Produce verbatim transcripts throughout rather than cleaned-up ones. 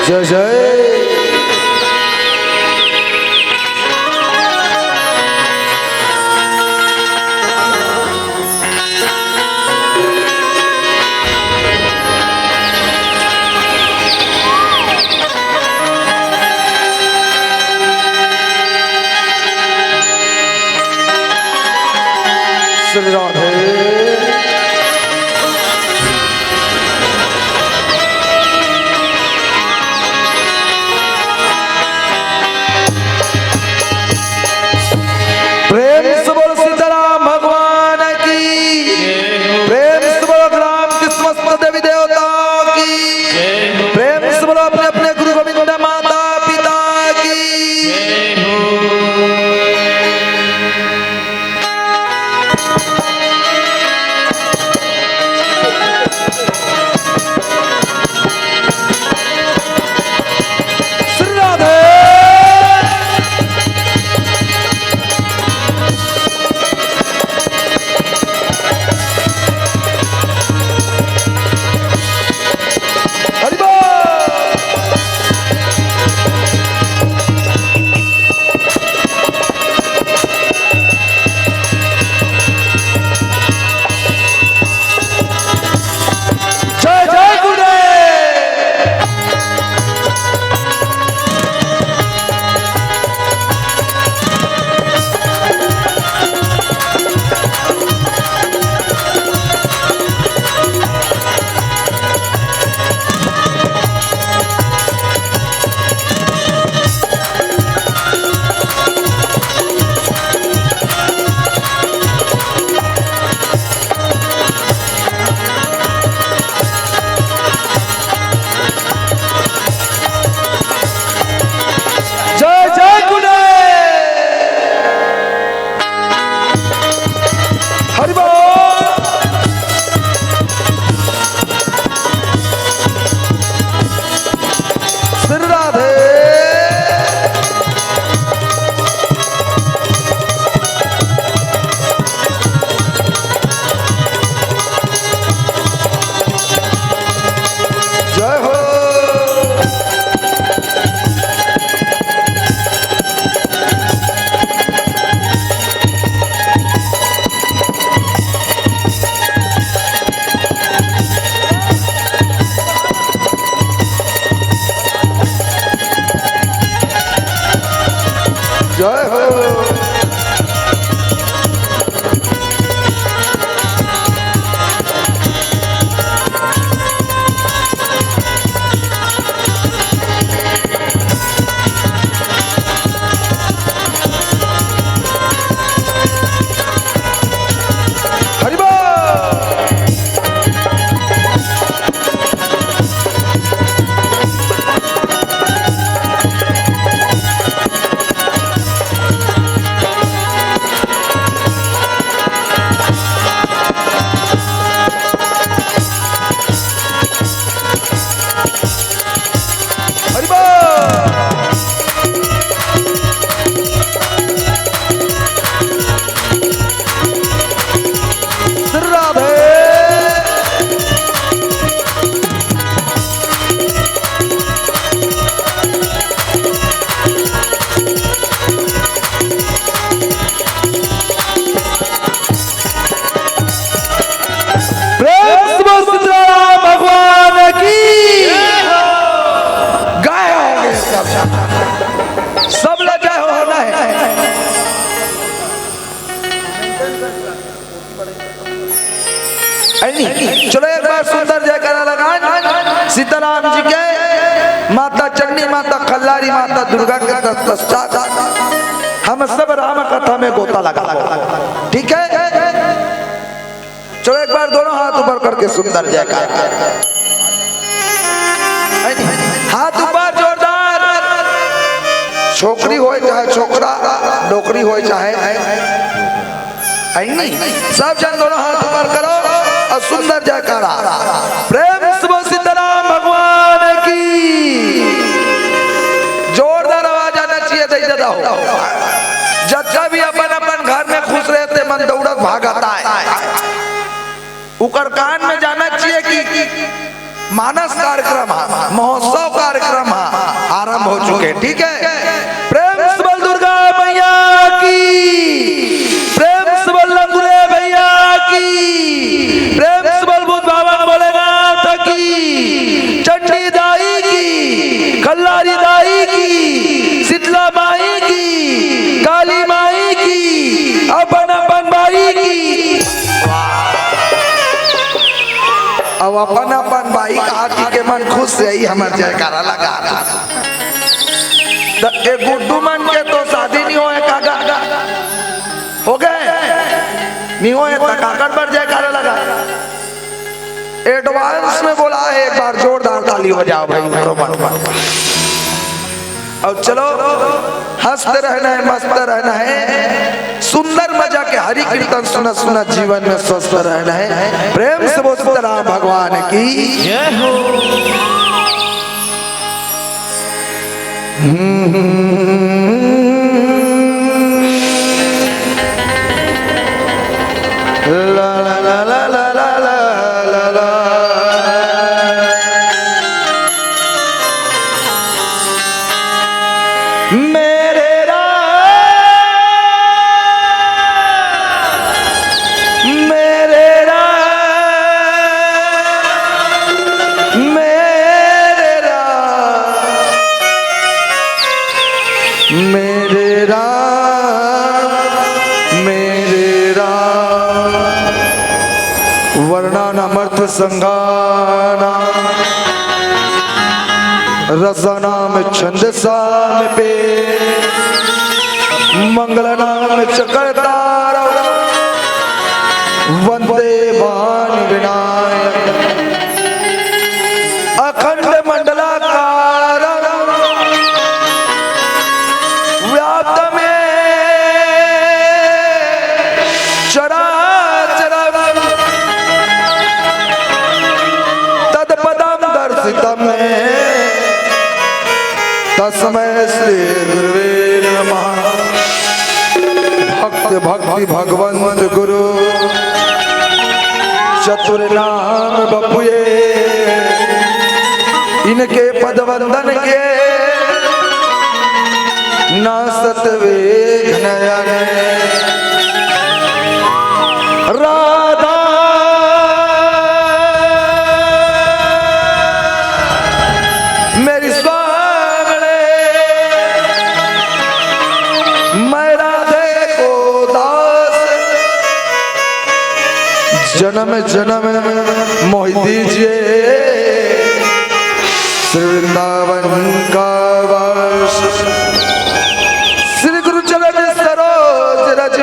जय जय। श्री राधे। प्रेम से बोलो सीताराम भगवान की। प्रेम से बोलो ग्राम की समस्त देवी देवता की। प्रेम से बोलो अपने अपने गुरु गोविंद माता पिता की। श्री राधे। हरि बोल। जय जय गुरुदेव। जय जय गुरुदेव। हरि बोल। श्री राधे। जय हो। जय हो। हरि बोल। हरि बोल। श्री राधे। प्रेम से बोल सीताराम भगवान की। गाय हो गए सब, सब ला जय हो, होना है। ऐ नहीं? चलो एक बार सुंदर जयकारा लगा सीताराम जी के, माता चंडी, माता खल्लारी, माता दुर्गा के तत्-, पश्चात हम सब राम कथा में गोता लगा। ठीक है, चलो एक बार दोनों हाथ ऊपर करके सुंदर जयकारा। ऐ नहीं? हाथ ऊपर जोरदार। छोकरी होय चाहे छोकरा, नौकरी होय चाहे, ऐ नहीं? सब जन दोनों हाथ ऊपर करो और सुंदर जयकारा। प्रेम से बोल सीताराम भगवान की। जोरदार आवाज आना चाहिए, दे दादा हो। जतका भी अपन अपन घर में खुश रहते, मन दौड़त भागत आय, उकर कान में जाना चाहिए कि मानस कार्यक्रम है, महोत्सव कार्यक्रम है, चुके हैं, ठीक है। प्रेम से बोल दुर्गा मैया की, प्रेम से बोल लंगुरे भैया की, प्रेम से बोल भूत बाबा भोलेनाथ की, चंडी दाई की, खल्लारी दाई की, शीतला माई की, काली माई की, अपन अपन बाई की। अब अपन अपन बाई कहा कि के मन खुश से ही हमर जयकारा लगा। त ए गुड्डू मन के तो शादी नहीं होए कागा, हो गए नहीं होए त काकर बर जयकारा लगा। एडवांस में बोला है, एक बार जोरदार ताली बजाओ भाई, घरों मन। और चलो, हंसते रहना है, मस्त रहना है, सुंदर मजा के हरि कीर्तन सुना सुना जीवन में स्वस्थ रहना है। प्रेम से बोल सीताराम भगवान की। जय हो। मेरे राम, मेरे राम, मेरे राम, मेरे राम, मेरे राम। वर्णा नामर्थ संगाना, रसानाम छंदसाम पे, मंगलानाम चक्रतार, वंदे भान विनायक, अखंड मंडलाकार, व्याप्त में चराचरम, तत्पदम दर्शितम, तस्मै श्री गुरुवे नमः। भक्त भक्ति भगवंत गुरु, चतुर नाम बपुए, इनके पद वंदन के नासत वेघ नयन। राधा मेरी स्वांगड़े, मैं राधे को दास, जन्म जन्म मोहि दीजिए श्री वृंदावन का वास। श्री गुरु चरण सरोज रज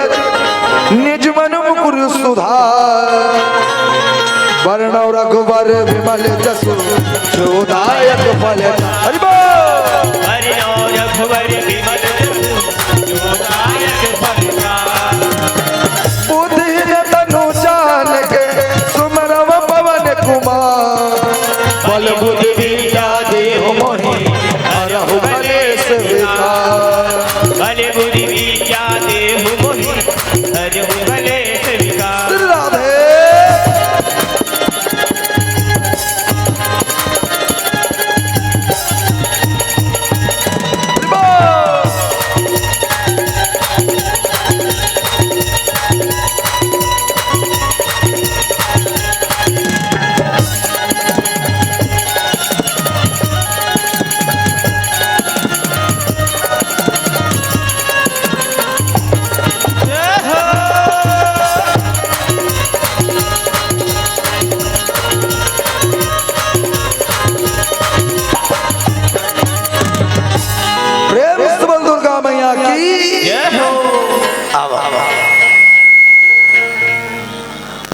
निज मन मुकुर सुधार। वरण रघुवर विमल जसु जो दायक फल। हरि बोल। वरण रघुवर विमल जसु जो दायक फल। बुद्धिहीन तनु जान के सुमरव पवन कुमार। बल बुद्धि विद्या देहु मोहि हरहु कलेस विकार। बल बुद्धि विद्या देहु मोहि हरहु कलेस विकार। श्री राधे। प्रेम से बोल दुर्गा मैया की। जय हो। आवा, आवा।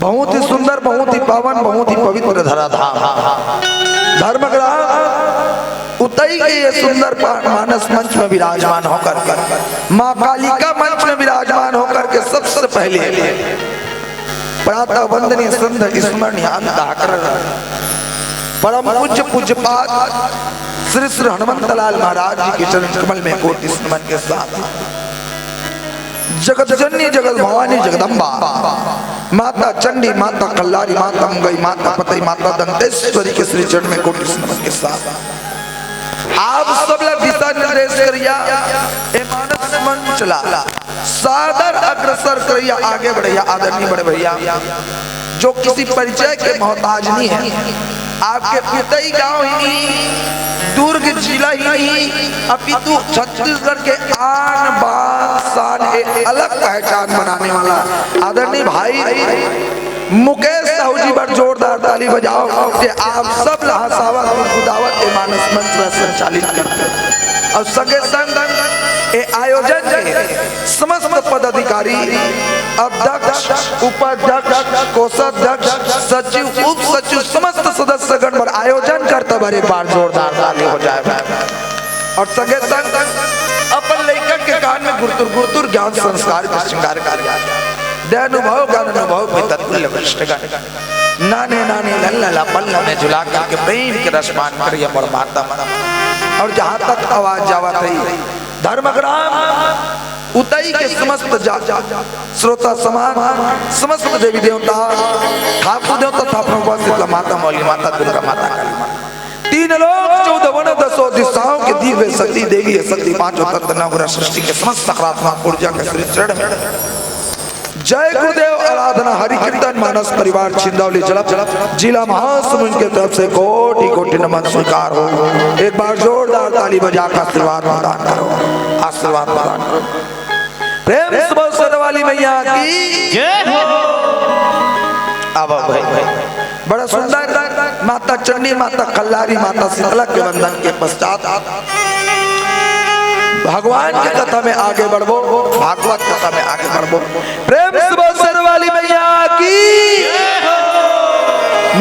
बहुत ही सुंदर, बहुत ही पावन, बहुत ही पवित्र धरा धाम धर्मग्राम उतई के ये सुंदर पा-, मानस मंच में विराजमान होकर, माँ कालिका मंच में विराजमान होकर के सबसे पहले प्रातः वंदनीय संध्या स्मरणीय अंत आकर परम पूज्य पूज्यपाद श्री श्री हनुमंत लाल महाराज जी के चरण कमल में कोटि नमन के साथ जगत जननी जगत भवानी जगदम्बा, माता चंडी, माता कल्लारी, माता मुंगई, माता पतई, माता दंतेश्वरी के श्री चरण में कोटि नमन के साथ आप सब ला दिशा निर्देश करिया, ए मानस मंच ला सादर अग्रसर करिया, आगे बढ़िया आदरणीय बड़े भैया, जो किसी परिचय के मोहताज नहीं है। आपके उतई गांव ही नहीं, दुर्ग जिला ही नहीं, अपितु छत्तीसगढ़ के आन बान शान, एक अलग पहचान बनाने वाला आदरणीय भाई मुकेश साहू जी बर जोरदार ताली बजाओ, जे आप सब ला हंसावत, गुदगुदावत ए मानस मंच ला संचालित करथे। अउ संगे संग ए आयोजन के समस्त पदाधिकारी, अध्यक्ष, उपाध्यक्ष, कोषाध्यक्ष, सचिव, उप सचिव, समस्त सदस्यगण बर, आयोजनकर्ता बर एक बार जोरदार ताली हो जाए। अउ संगे संग अपन लइका के कान में गुरतुर गुरतुर ज्ञान संस्कार के श्रृंगार करिया। दयानुभव ज्ञान अनुभव पितर तुल्य वरिष्ठ गण। नाने नाने लल्ला ला पल्ला में झुला करके प्रेम के रस पान करिया मोर माता मन। अउ जहाँ तक आवाज जावत हे, धर्मग्राम उतई के समस्त जा-, जा-, श्रोता समाज, समस्त देवी देवता, ठाकुर देवता, स्थापना उपस्थित ला माता मौली, माता दुर्गा, माता काली माता, तीन लोक चौदह वन दसों दिशाओं के दिव्य शक्ति देवी है, शक्ति पांचों तत्व नवग्रह सृष्टि के समस्त सकारात्मक ऊर्जा के श्री चरण में जय गुरुदेव आराधना हरि कीर्तन मानस परिवार छिंदौली जलप जिला महासमुंद के तरफ से कोटि कोटि नमन स्वीकार हो। एक बार जोरदार ताली बजा के आशीर्वाद प्रदान करो, आशीर्वाद प्रदान करो। प्रेम से बोल शेरा वाली मैया की जय हो। अब भाई, भाई, बड़ा सुंदर माता चंडी, माता कल्लारी, माता शीतला के वंदन के पश्चात भगवान के कथा में आगे बढ़बो, भागवत कथा में आगे बढ़बो। प्रेम से बोल शेरा वाली मैया की।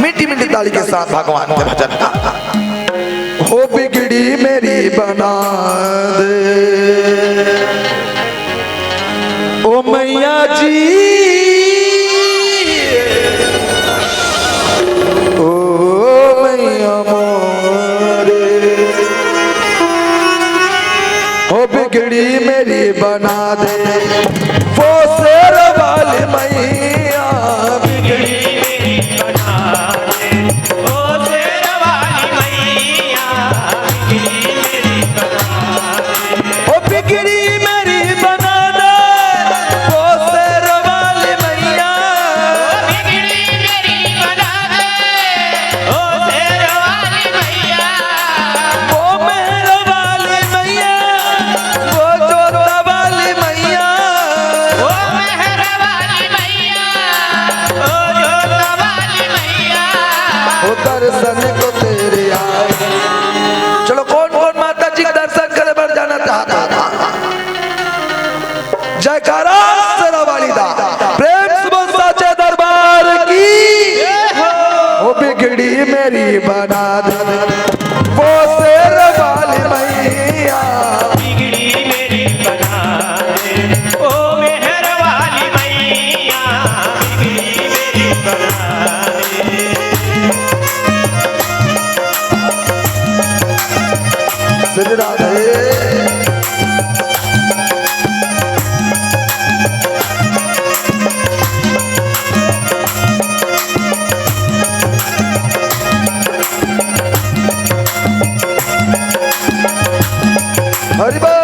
मीठी मीठी ताली के साथ भगवान के भजन का। हो बिगड़ी मेरी बना दे, ओ मैया जी, ओ मैया मोरे, हो बिगड़ी मेरी बना दे, वो शेर वाली मैया। बिगड़ी मेरी बना दे, ओ शेर वाली मैया। बिगड़ी मेरी बना दे, ओ बिगड़ी मेरी बना दे, ओ शेर वाली मैया। बिगड़ी मेरी बना दे, ओ शेर वाली मैया। ओ मेहर वाली मैया, ओ जोता वाली मैया। ओ मेहर वाली मैया, ओ जोता वाली मैया। ओ दर्शन को तेरे आए। चलो, कौन कौन माता जी के दर्शन करे बर जाना चाहता था? जयकारा शेरा वाली दा। प्रेम से बोल साचे दरबार की। ओ बिगड़ी मेरी बना दे, वो शेर वाली मैया। बिगड़ी मेरी बना दे, ओ मेहर वाली मैया। बिगड़ी मेरी बना दे। श्री राधे। हरि बोल।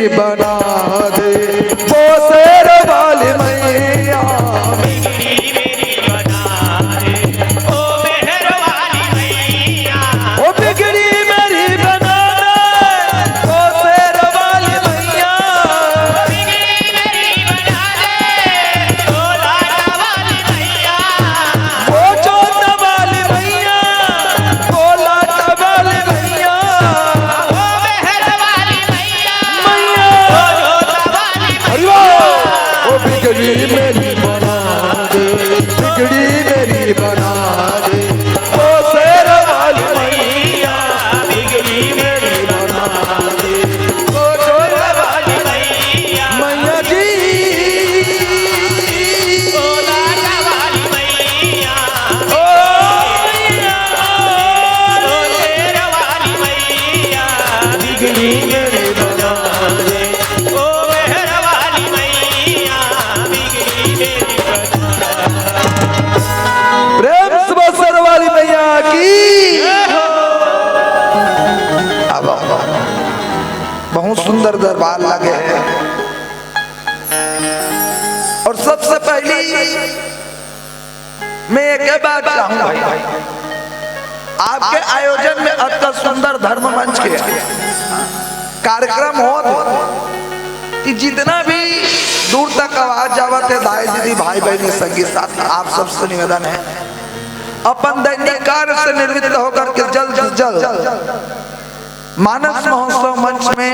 बना दे, वो शेर वाली मैया। ओ बिगड़ी मेरी बना दे, वो शेर वाली मैया। वो जोत वाली मैया, वो लाट वाली मैया। मैया। अरे वाह! ओ बिगड़ी मेरी बना दे, बिगड़ी मेरी बना दे। ओ शेर वाली मैया, बिगड़ी मेरी बना दे। ओ शेर वाली मैया। मैया जी। ओ मैया। बिगड़ी मेरी बना दे। प्रेम से बोल शेर वाली मैया की। अब बहुत सुंदर दरबार लगे हैं। और सबसे पहली मैं एक बात चाहूं भाई, आपके आयोजन में अतना सुंदर धर्म मंच के कार्यक्रम होत कि जितना भी दूर तक आवाज जावत है, दाई दीदी, भाई बहन, संगी साथी, आप सबसे निवेदन है, अपन दैनिक कार्य से निवृत्त होकर के जल्द से जल्द मानस महोत्सव मंच में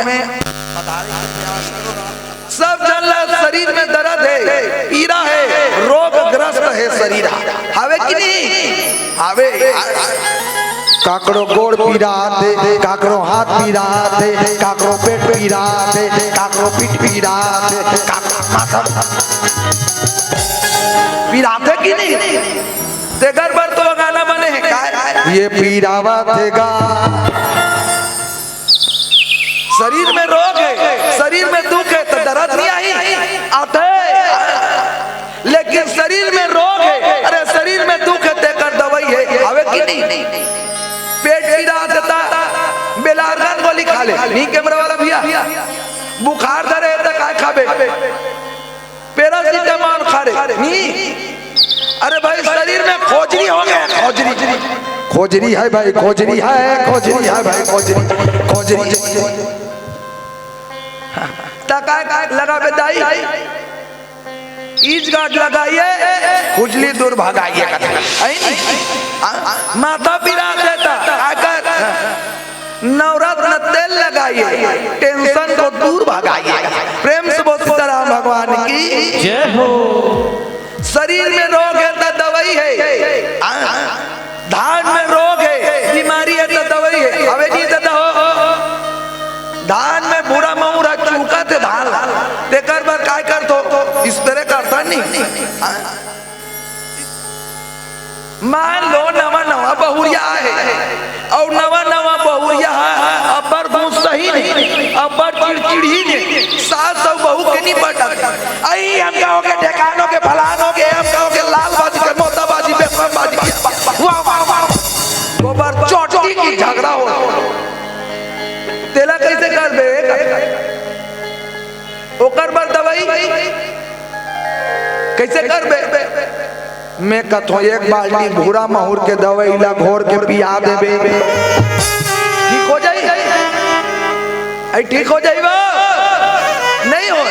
सब झन ला शरीर में दर्द हे, पीरा हे, रोगग्रस्त हे शरीर हा। हावे कि नहीं? हावे। काकरो गोड़ पीरा आथे, काकरो हाथ पीरा आथे, काकरो पेट पीरा आथे, काकरो पीठ पीरा आथे, काकरो माथा पीरा आथे कि नहीं? तेकर बर तो गाना बने हे, काय? ये पीरावा थे गा। शरीर में रोग हे, शरीर में दुख हे, तो दर्द नहीं आही? आथे। लेकिन शरीर में रोग हे, अरे, शरीर में दुख हे, तेकर दवाई हे, हावे कि नहीं? पेट पीरा देता, बेलारगन गोली खा ले, नहीं, कैमरा वाला भैया, बुखार धरे हे, तो काय खाबे? पैरासिटामोल खा रे। नहीं। अरे भाई, शरीर में खोजरी हो गया, खोजरी। खोजरी है भाई, खोजरी है, खोजरी है भाई, खोजरी, खोजरी। त काय लगाबे दाई? ईज गांठ लगाइए, खुजली दूर भगाइए। है नहीं? हाँ? माथा पिरा देता, काय कर? नवरत्न तेल लगाइए, टेंशन को दूर भगाइए। प्रेम से बोल सीताराम भगवान की। जय हो। शरीर में रोग हे त दवाई हे, हाँ, धान में रोग हे, बीमारी हे त दवाई हे। अबे नहीं त हो, धान में भूरा मऊरा चूका थे धान ला, तेकर बर काय करथो? स्प्रे करथा नहीं? हाँ। मान लो नवा नवा बहुरिया हे, अउ नवा नवा बहुरिया हे, अब्बड़ गुस्सहिन हे, अब्बड़ चिड़चिड़हिन हे, सास अउ बहू के नहीं पटत। अई हम कहो के ढेकानो के फलानो के, हम कहो के लाल बाजी के, मोता बाजी, बेफाम बाजी के। वाह, वाह, वाह। गोबर चोटी की झगड़ा हो। तेला कैसे करबे? ओकर बर दवाई कैसे करबे? मैं कथो एक बाल्टी भूरा महुर के दवाई ला घोर के पिया देबे, ठीक हो जाई? अई ठीक हो जाई बा? नहीं हो।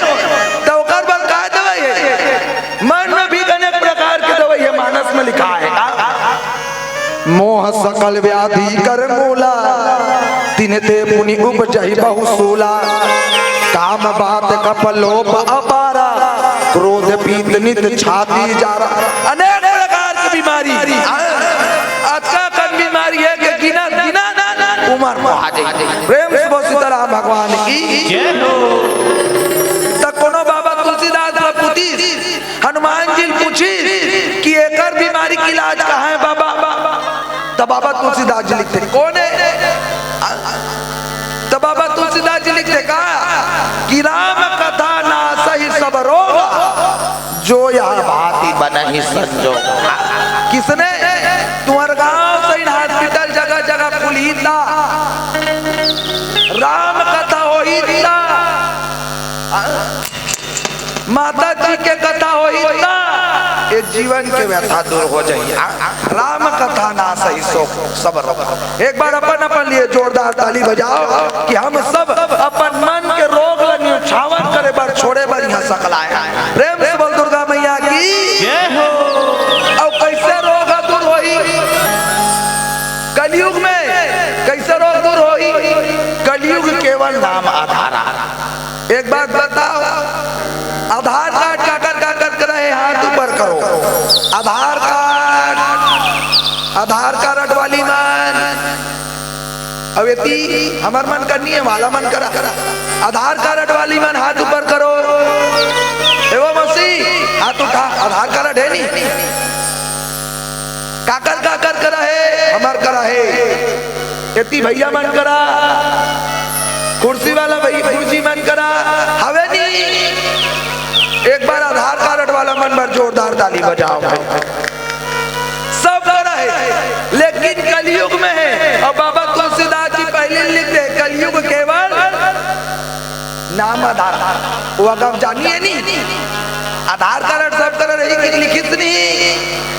त ओकर बर का दवाई हे? मन में भी अनेक प्रकार के दवाई हे, मानस में लिखा हे। मोह सकल व्याधि कर मूला, तिनते पुनि उपजहि बहु सूला। काम बात कप लोभ अपारा, क्रोध पीत नित छाती जारा। अनेक प्रकार के बीमारी, अतका कन बीमारी हे कि गिना गिना उमर मुहा जाही। प्रेम से बोल सीताराम भगवान की। जय हो। त कोनो बाबा तुलसीदास ला पूछिस, हनुमान जी ल पूछिस कि एकर बीमारी के इलाज कहाँ हे बाबा? त बाबा तुलसीदास जी लिखथे, कोन हे? त बाबा तुलसीदास जी लिखथे का कि राम कथा नासहि सब रोग, जो यह भांति बनहि संजोग। किसने? तुम्हर गांव से इन हॉस्पिटल जगह जगह खुलही ता, राम कथा होही ता, माता जी के कथा होही त ये जीवन के व्यथा दूर हो जाही। आ, राम कथा ना सही सो सब रोग। एक बार अपन, अपन लिए जोरदार ताली बजाओ कि हम सब अपन मन के रोग ल निछावर करे बर, छोड़े बर यहाँ सकलाए। प्रेम से बोल दुर्गा मैया की। जय हो। अउ कैसे रोग ह दूर होही? कलयुग में कैसे रोग दूर होही? कलयुग केवल नाम आधारा। एक बात बताओ, आधार कार्ड काकर काकर करा हे, हाथ ऊपर करो। आधार कार्ड, आधार कार्ड वाली मन, अउ एती हमर मन करनी हे, वाला मन करा। आधार कार्ड वाली मन हाथ ऊपर करो। ए वो मौसी, हाथ उठा, आधार कार्ड हे नी? काकर काकर करा हे? हमर करा हे। एती भैया मन करा, कुर्सी वाला भई-, गुरुजी मन करा हवे नी? एक बार आधार कार्ड वाला मन बर जोरदार ताली बजाओ भाई। सब करा हे, लेकिन कलयुग में हे। अउ बाबा तुलसीदास जी पहली लिख दे, कलयुग केवल नाम आधार। वो अगर जानिए नी, आधार कार्ड सब करा रही कि लिखित नी,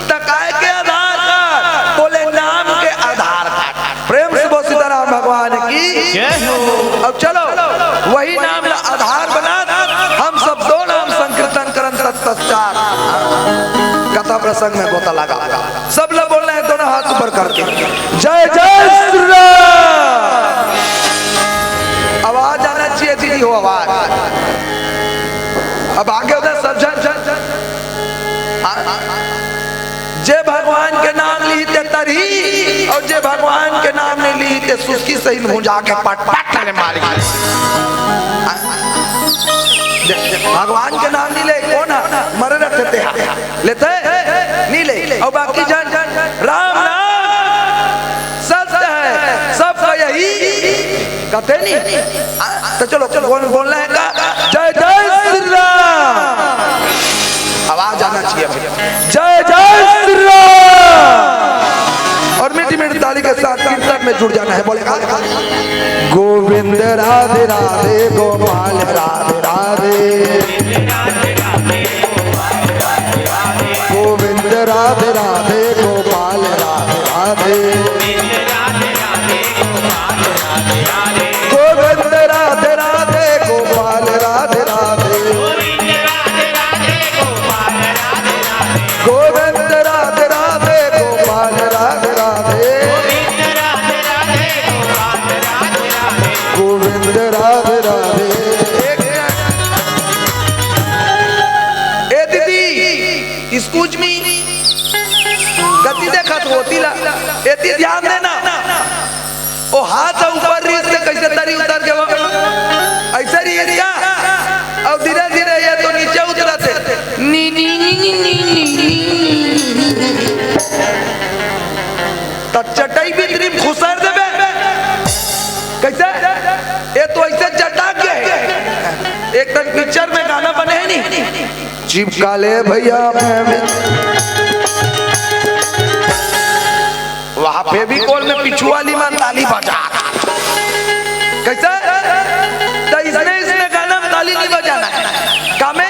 त काय के आधार कार्ड? बोले नाम के आधार कार्ड। प्रेम से बोल सीताराम भगवान की। जय हो। अब चलो, वही नाम ला आधार बना, हम सब दो नाम संकीर्तन करन तत्पश्चात कथा प्रसंग में गोता लगा। सब लोग बोलना है, दोनों हाथ ऊपर करके, जय जय श्री राम। आवाज आना चाहिए दीदी हो, आवाज। अब आगे होता सब जन, जन, जन। आ, आ, जे भगवान के नाम ली ते तरही, अउ जे भगवान के नाम नहीं ली ते सुस्की सही मुंह जाके पट पट ले मारी। आ, जे, जे भगवान के नाम नहीं ले, कोन ह? मरे रहते ते हा। लेते? नहीं ले। अउ बाकी जन, राम नाम सत्य है, सबका यही कहते नहीं। आ, तो चलो, चलो, बोल, बोलना है का? जय जय श्री राम। आवाज आना चाहिए भाई। जय जय श्री राम। और मीठी मीठी ताली के साथ कीर्तन में जुड़ जाना है। बोले का? गोविंद राधे राधे, गोपाल राधे राधे। गोविंद राधे राधे, गोपाल राधे राधे। गोविंद राधे राधे, गोपाल राधे राधे। गोविंद राधे राधे, गोपाल राधे राधे। गोविंद राधे राधे। ए दीदी, excuse me, कति देखत होती ला, एती ध्यान देना। ओ हाथ ह ऊपर रिहिस ते कइसे तरी उतर गे वो? अइसे रिहिस का? अउ धीरे-धीरे ये तो नीचे उतरत हे। नी, नी, नी। त चटई भीतरी म खुसर देबे। कइसे? ये तो अइसे चटा के हे। एक ठन picture में गाना बने हे नी। चिपका ले भइया मैं भी। वहाँ Fevicol में पीछू वाली मन ताली बजा। कइसे? त इसने, इसने गाना में ताली नहीं बजाना है। कामे?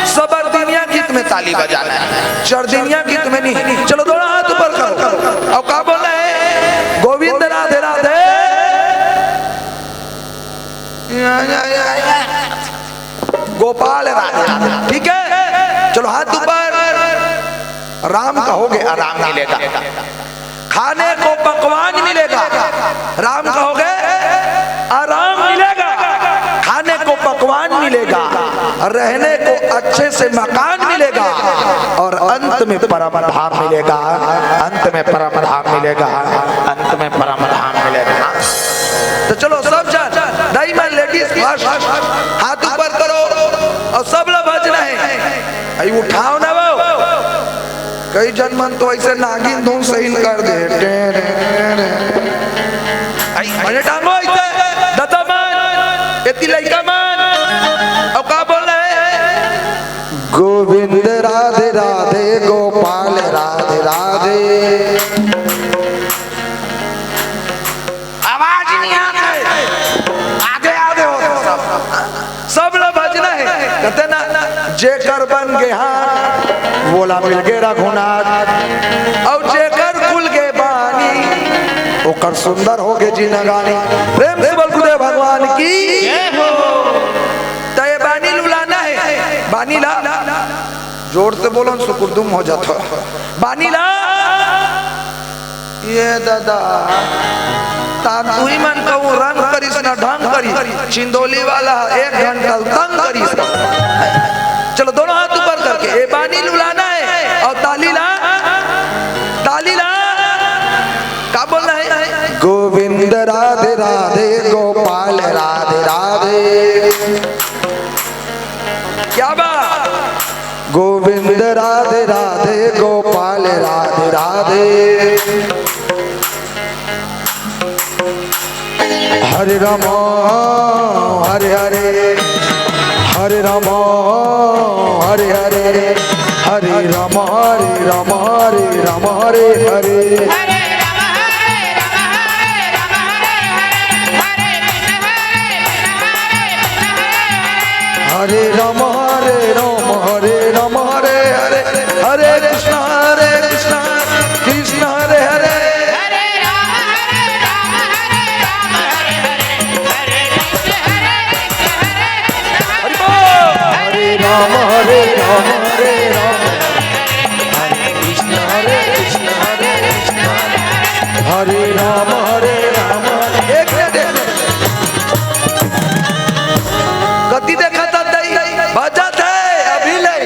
सबर दुनिया गीत में ताली बजाना है। चर दुनिया गीत में नहीं। चलो दोनों हाथ ऊपर करो। अब का बोलना है? गोविंद राधे राधे। गोपाल राधे राधे। ठीक है, चलो हाथ ऊपर। राम कहोगे, आराम मिलेगा। खाने को पकवान मिलेगा। राम कहोगे, आराम मिलेगा। खाने को पकवान मिलेगा, रहने को अच्छे से मकान मिलेगा, और अंत में परम धाम मिलेगा। अंत में परम धाम मिलेगा। अंत में परम धाम मिलेगा। तो चलो सब जन, दाई माँ ladies first, हाथ ऊपर करो अउ सब ला भजना हे। अई उठाव ना वो। कई जन मन तो अइसे नागिन धुन सही कर दे। टें, टें, टें। अई, अरे टांगो अइसे, ददा मन, एती लइका मन, अउ का बोल रहे हैं? गोविंद राधे राधे, गोपाल राधे राधे। आवाज नहीं आते, आधे आधे हो सब। सब ला भजना हे, कहते ना, जेकर बन गे हाथ, वोला मिल गे रघुनाथ। अउ जेकर खुल गे बानी, ओकर सुंदर हो गे जिनगानी। प्रेम से बोल गुरुदेव भगवान की। जय हो। त ये बानी ल उलाना हे, बानी ला। जोर से बोलो न, सुकुरदुम हो जात हो। बानी ला। ये दादा, तांतुई मन कहूँ रंग करिस न ढंग करिस, चिंदोली वाला एक घंटा तंग करिस। चलो, दोनों हाथ ऊपर करके, ये बानी ल उलाना हे अउ ताली ला, ताली ला, का बोलना हे? गोविंद राधे राधे, गोपाल राधे राधे। क्या बात? गोविंद राधे राधे, गोपाल राधे राधे। हरे राम, हरे हरे, हरे राम, हरे हरे, हरे राम, हरे राम, हरे राम, हरे हरे। हरे राम, हरे राम, हरे राम, हरे हरे, हरे कृष्णा, हरे कृष्णा, कृष्णा हरे हरे। हरि बोल। हरे राम, हरे राम, हरे राम, हरे कृष्णा, हरे कृष्णा, हरे कृष्णा, हरे राम, हरे राम। एक मिनट, एक मिनट। गति देखा था दई, बजत हे अभी ले,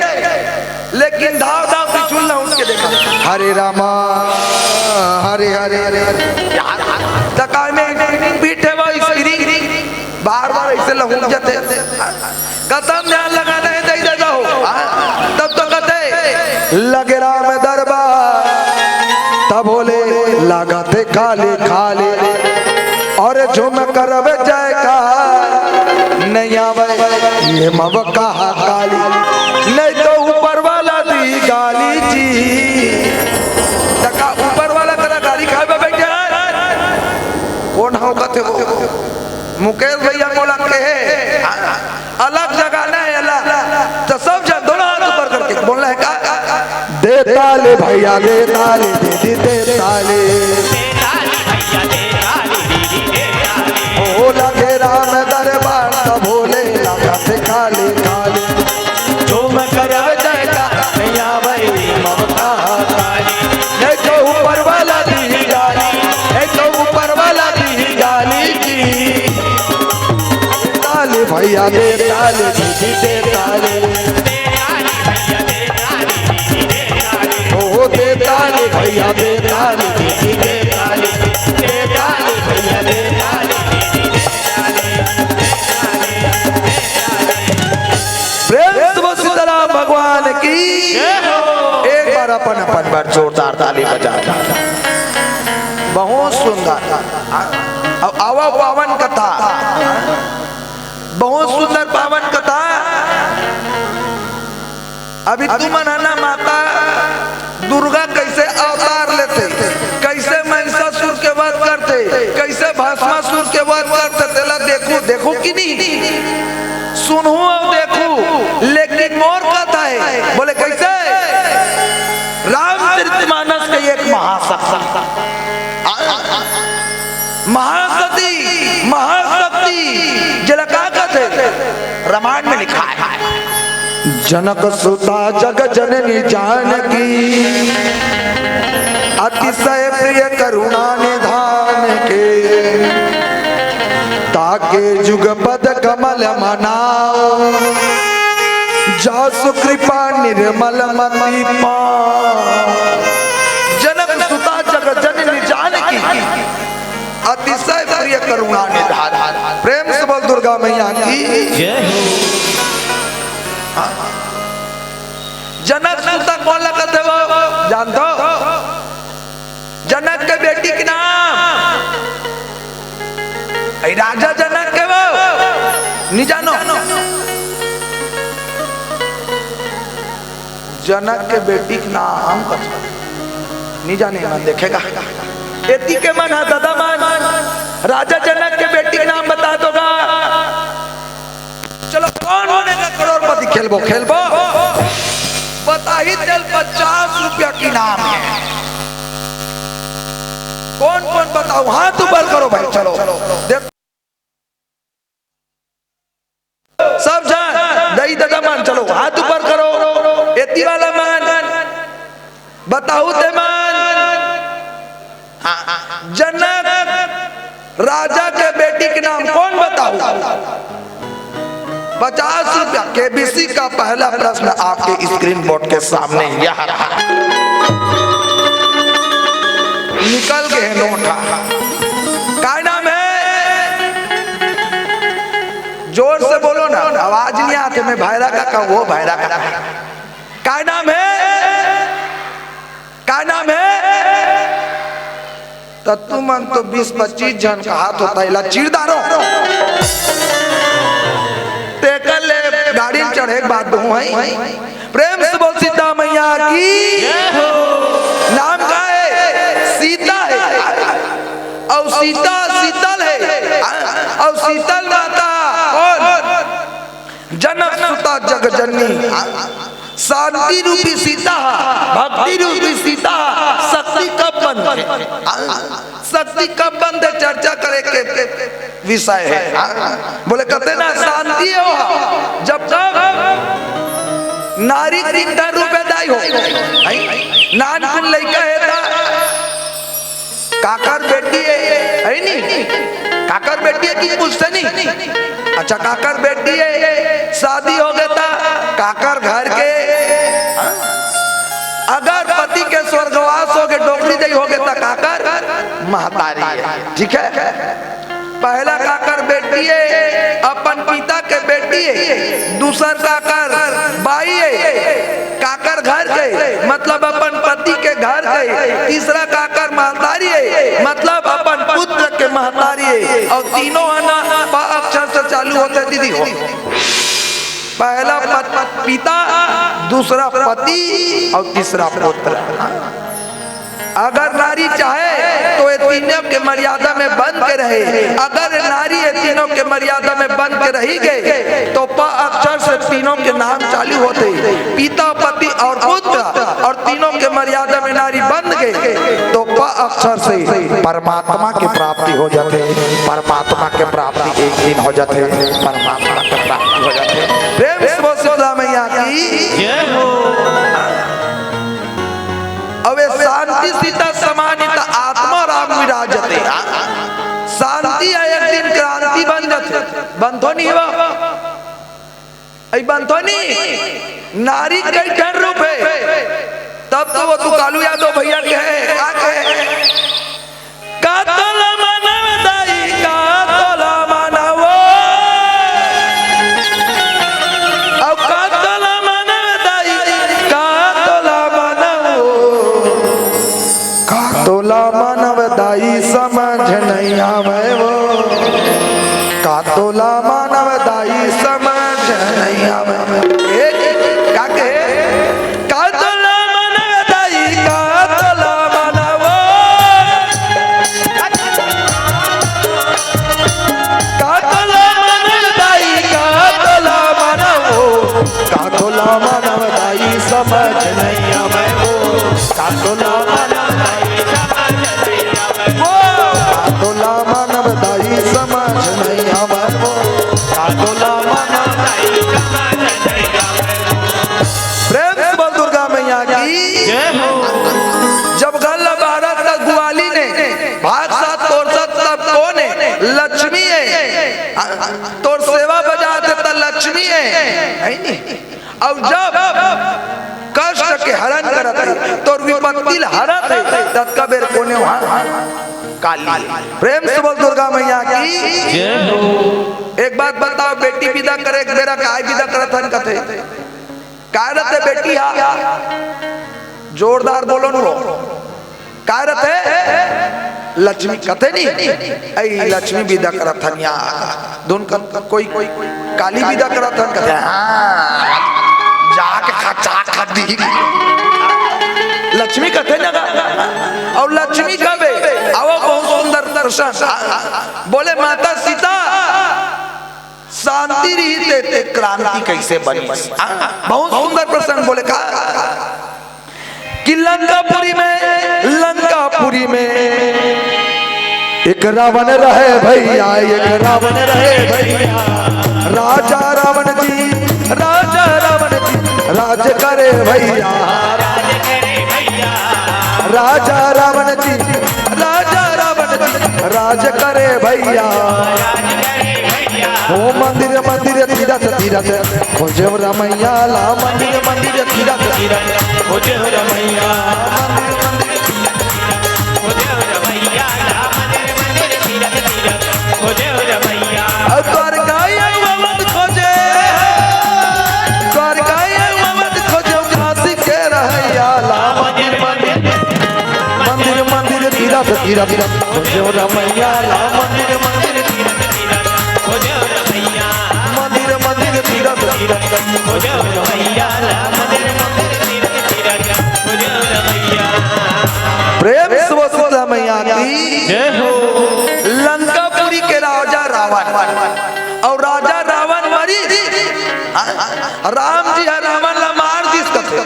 लेकिन धाव धाव पिछुल ना उठ के देखा। हरे रामा, हरे हरे हरे हरे। त काय में पीठे वो स्त्री बार बार ऐसे लहुट जाते। कतम ध्यान लगाना हे, दई दादा हो। हाँ, तब तो कहते, लगे राम दरबार, तब बोले, लागत हे खाली खाली, अउ झूम करबे जयकार, नहीं आवे ये मव कहा काली, नहीं तो ऊपर वाला दी गाली जी। त का ऊपर वाला करा गाली खाए बर बैठे हे? कोन हव कथे वो? मुकेश भैया मोला कहे, अलग जगाना हे, अलग। त सब झन दोनों हाथ ऊपर करके बोलना हे का? दे ताली भैया, दे ताली, दीदी दे ताली। ओ लगे राम दरबार, त बोले लागत हे खाली खाली। झूम करबे जयकार, नहीं आवे ममता काली। नहीं तो ऊपर वाला दी गाली, नहीं तो ऊपर वाला दी गाली जी। ताली भैया दे ताली, दीदी दे ताली। ओ दे ताली भैया दे ताली, दीदी दे ताली। दे ताली भैया दे ताली, दीदी दे ताली। प्रेम से बोल सीताराम भगवान की। जय हो। एक बार अपन, अपन बार जोरदार ताली बजा। बहुत सुंदर। अब आवा पावन कथा, बहुत सुंदर पावन कथा। अभी तुमन ह ना माता दुर्गा कैसे अवतार लेथे, कैसे महिषासुर के वध करथे, कैसे भस्मासुर के वध करथे, तेला देखू, देखू कि नहीं? सुनहू अउ देखू, लेकिन मोर कथा हे। बोले कैसे? रामचरितमानस के एक महासत्संग। महासती, महाशक्ति, जेला का कथे? रामायण में लिखा हे। जनक सुता जग जननी जानकी, अतिशय प्रिय करुणा निधान के। ताके जुगपद कमल मनाओ, जासु कृपा निर्मल मति पाओ। जनक सुता जग जननी जानकी, अतिशय प्रिय करुणा निधान। प्रेम से बोल दुर्गा मैया की। जय हो। जनक सुता कोन ला कथे वो जानथो? जनक के बेटी के नाम, अई राजा जनक के वो, नी जानो? जनक के बेटी के नाम कथे, नी जाने मन देखेगा। एती के मन हा दादा मन, राजा जनक के बेटी के नाम बता दोगा। चलो, कौन बनेगा करोड़पति? खेलबो, खेलबो। बताही तेल पचास रुपया के इनाम हे। कोन कोन बताहू, हाथ ऊपर करो भाई। चलो, देख, सब झन, दई ददा मन, चलो, हाथ ऊपर करो। एती वाला मन, बताहू ते मन। हाँ, जनक राजा के बेटी के नाम कोन बताहू? पचास रुपया। केबीसी का पहला प्रश्न आपके स्क्रीन बोर्ड के सामने यह रहा। निकल गे हे नोट हा। का नाम हे? जोर से बोलो ना, आवाज नहीं आते। मैं भैरा का कहूँ, वो भैरा का। का नाम हे? का नाम हे? त तुमन तो बीस पच्चीस झन कहात होता, एला चीर डारो। तेकर ले गाड़ी में चढ़े के बाद दूँ हई। प्रेम से बोल सीता मैया की। नाम का हे? सीता हे। अउ सीता शीतल हे। अउ शीतल माता कोन? जनक सुता जग जननी। शांति रूपी सीता हा, भक्ति रूपी सीता हा, शक्ति कब बनथे? शक्ति कब बनथे? चर्चा करे के विषय हे। बोले, कथे ना, शांति हो जब तक नारी तीन ठन रूप दाई हो। नानकुन लइका हे ता काकर बेटी हे, हे नी? काकर बेटी हे कि पूछते नी? अच्छा, काकर बेटी हे, शादी हो गे ता काकर घर के? अगर पति के स्वर्गवास हो गे, डोकरी दई हो गे ता काकर? महतारी हे, ठीक हे। पहला काकर बेटी हे, अपन पिता के बेटी हे, दूसर काकर बाई हे, काकर घर के, मतलब अपन पति के घर के, तीसरा काकर महतारी हे, मतलब अपन पुत्र के महतारी हे, अउ तीनों ह ना प अक्षर से चालू होथे दीदी हो। पहला पत-, पिता, दूसरा पति अउ तीसरा पुत्र। अगर नारी चाहे तो ये तीनों के मर्यादा में बन के रहे। अगर नारी ये तीनों के मर्यादा में बन के रही गे तो प अक्षर से तीनों के नाम चालू होथे, पिता, पति अउ पुत्र, अउ तीनों के मर्यादा में नारी बन गे तो प अक्षर से परमात्मा के प्राप्ति हो जाथे, परमात्मा के प्राप्ति एक दिन हो जाथे, परमात्मा के प्राप्ति हो जाथे। प्रेम से बोल सीता मैया की। जय हो। अब ये शांति सीता समाहित आत्मा राम विराजते। शांति हे, एक दिन क्रांति बन जाथे। बनथो नी बा? अई बनथो नी? नारी कई ठन रूप हे। तब तो वो तू कालू यादव भैया के हे, का के हे? का तोला मानव दाई, का तोला मानव। अउ का तोला मानव दाई, का तोला मानव। का तोला मानव दाई समझ नहीं आवे वो। का तोला मानव दाई समझ नहीं आवे। ए, का के? का तोला मानव दाई, का तोला मानव। का तोला मानव दाई, का तोला मानव। का तोला मानव दाई समझ नहीं आवे वो। का तोला मानव दाई समझ नहीं आवे वो। का तोला मानव दाई समझ नहीं आवे वो। का तोला मानव दाई समझ नहीं आवे वो। प्रेम से बोल दुर्गा मैया की। जय हो। जब गल्ला बारह तक ग्वाली ने भाग सात तोर सात तब कोने लक्ष्मी हे। तोर सेवा बजात हे त लक्ष्मी हे, हे नी? अउ जब कष्ट के हरण करत हे, तोर विपत्ति ल हरत हे, ततका बेर कोने उहाँ काली। प्रेम से बोल दुर्गा मैया की। जय हो। एक बात बताओ, बेटी विदा करे के बेरा काय विदा करत हन कथे? काय रथे बेटी हा? जोरदार बोलो न वो। काय रथे? लक्ष्मी कथे नी, अई लक्ष्मी विदा करत हन या। दुन क-, कोई काली विदा करत हन कथे, हाँ, जाके खचा खच दी। लक्ष्मी कथे ना, अउ लक्ष्मी कबे? अउ बहुत सुंदर दर्शन। बोले, माता सीता, शांति रहिस ते, ते क्रांति कइसे बनिस? हाँ, बहुत सुंदर प्रसंग बोले का कि लंकापुरी में, लंकापुरी में एक रावण रहे भैया, एक रावण रहे भैया। राजा रावण जी, राजा रावण जी, राज करे भैया। राजा रावण जी, राजा रावण जी, राज करे भैया। हो मंदिर मंदिर, तीरथ तीरथ, खोजे रमैया ला। मंदिर मंदिर, तीरथ तीरथ, खोजे रमैया। मंदिर मंदिर, खोजे रमैया ला। मंदिर मंदिर, तीरथ तीरथ, खोजे रमैया। अब द्वारका अवध खोजे, द्वारका अवध खोजे, काशी के रहैया ला। मंदिर मंदिर, मंदिर मंदिर, तीरथ तीरथ, खोजे रमैया ला। मंदिर मंदिर, तीरथ तीरथ, खोजे रमैया। मंदिर मंदिर, तीरथ तीरथ, खोजे रमैया ला। मंदिर मंदिर, तीरथ तीरथ, खोजे रमैया। प्रेम से बोल शीतला मैया की जय हो। लंकापुरी के राजा रावण, अउ राजा रावण मरिस, हाँ, राम जी ह रावण ला मार दिस कथे।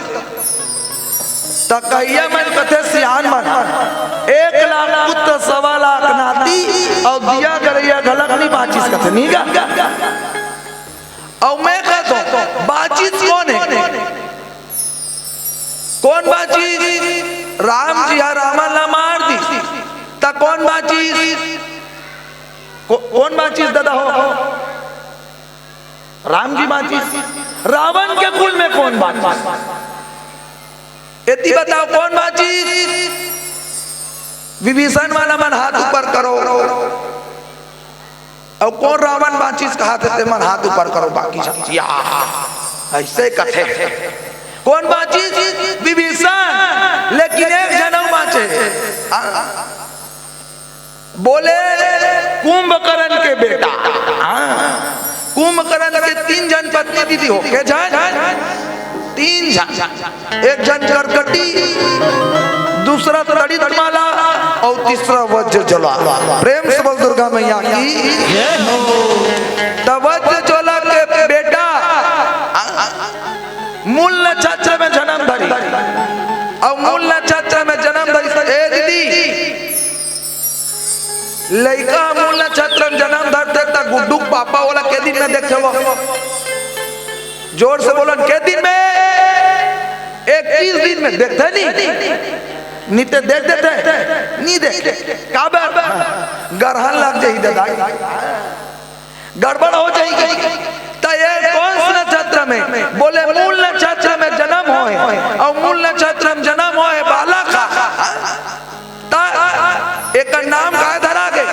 त कहिया मन कथे सियान मन, एक लाख पुत्र सवा लाख नाती, अउ दिया जरइया घलक नइ बाँचिस कथे, नइ गा? अउ मैं कहत हँव, बाँचिस कोन हे? कोन बाँचिस? राम जी ह रावण ला मार दिस, त कोन बाँचिस? को-, कोन बाँचिस दादा हो? राम जी बाँचिस। रावण के कुल में कोन बाँचिस? एती बताओ, कोन बाँचिस? विभीषण वाला मन हाथ ऊपर करो। अउ कोन रावण बाँचिस कहाथे ते मन हाथ ऊपर करो, बाकी झन। या, अइसे कथे। कोन बाँचिस? विभीषण। लेकिन एक झन अउ बाँचे। हाँ। बोले कुंभकर्ण के बेटा। हाँ, कुंभकर्ण के तीन झन पत्नी दीदी हो, के झन? तीन झन। एक झन कर्कटी, दूसरा तड़ित माला अउ तीसरा वज्रज्वला। प्रेम से बोल दुर्गा मैया की। त वज्रज्वला के बेटा मूल नक्षत्र में जन्म धरिस, अउ मूल नक्षत्र में जन्म धरिस। ए दीदी, लइका मूल नक्षत्र में जन्म धरथे त गुड्डू के पापा ओला के दिन में देखथे वो? जोर से बोलन, के दिन में? इक्कीस दिन में। देखथे नहीं? नइ ते देख देथे? नइ देखे। काबर? ग्रहण लग जाही दादा। गड़बड़ हो जाही। त ये कोन से नक्षत्र में? बोले मूल नक्षत्र में जन्म होय, अउ मूल नक्षत्र में जन्म होय बालक ह। त एकर नाम काय धरा गे?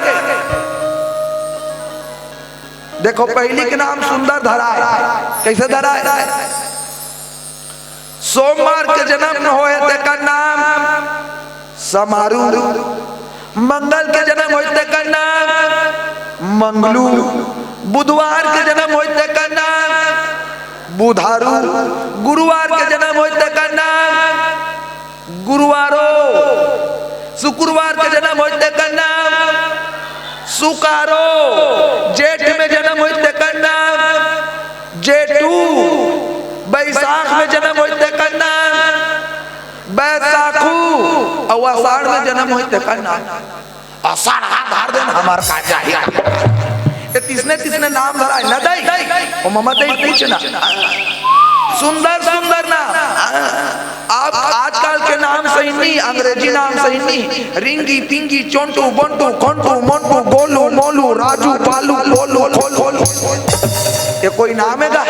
देखो, पहिली के नाम सुंदर धरा हे। कइसे धरा हे? सोमवार के जन्म होय तेकर नाम समारू, मंगल के जन्म होय तेकर नाम मंगलू, बुधवार के जन्म होय तेकर नाम बुधारू, गुरुवार के जन्म होय तेकर नाम गुरुवारो, शुक्रवार के जन्म होय तेकर नाम सुकारो, जेठ में जन्म होय तेकर नाम जेठू, बैसाख में जन्म होय तेकर नाम बैसाखू, अउ अषाढ़ में जन्म होय तेकर नाम अषाढ़ा धर देन, हमर का जाही। ये तइसने तइसने नाम धराय न दई, ओ ममा दई पूछना। सुंदर सुंदर नाम। आप आजकल के नाम सही नहीं, अंग्रेजी नाम सही नहीं। रिंगी, पिंगी, चोंटू, बोंटू, खोंटू, मोंटू, गोलू, मोलू, राजू, पालू, बोलू, खोलू। ये कोई नाम हे का?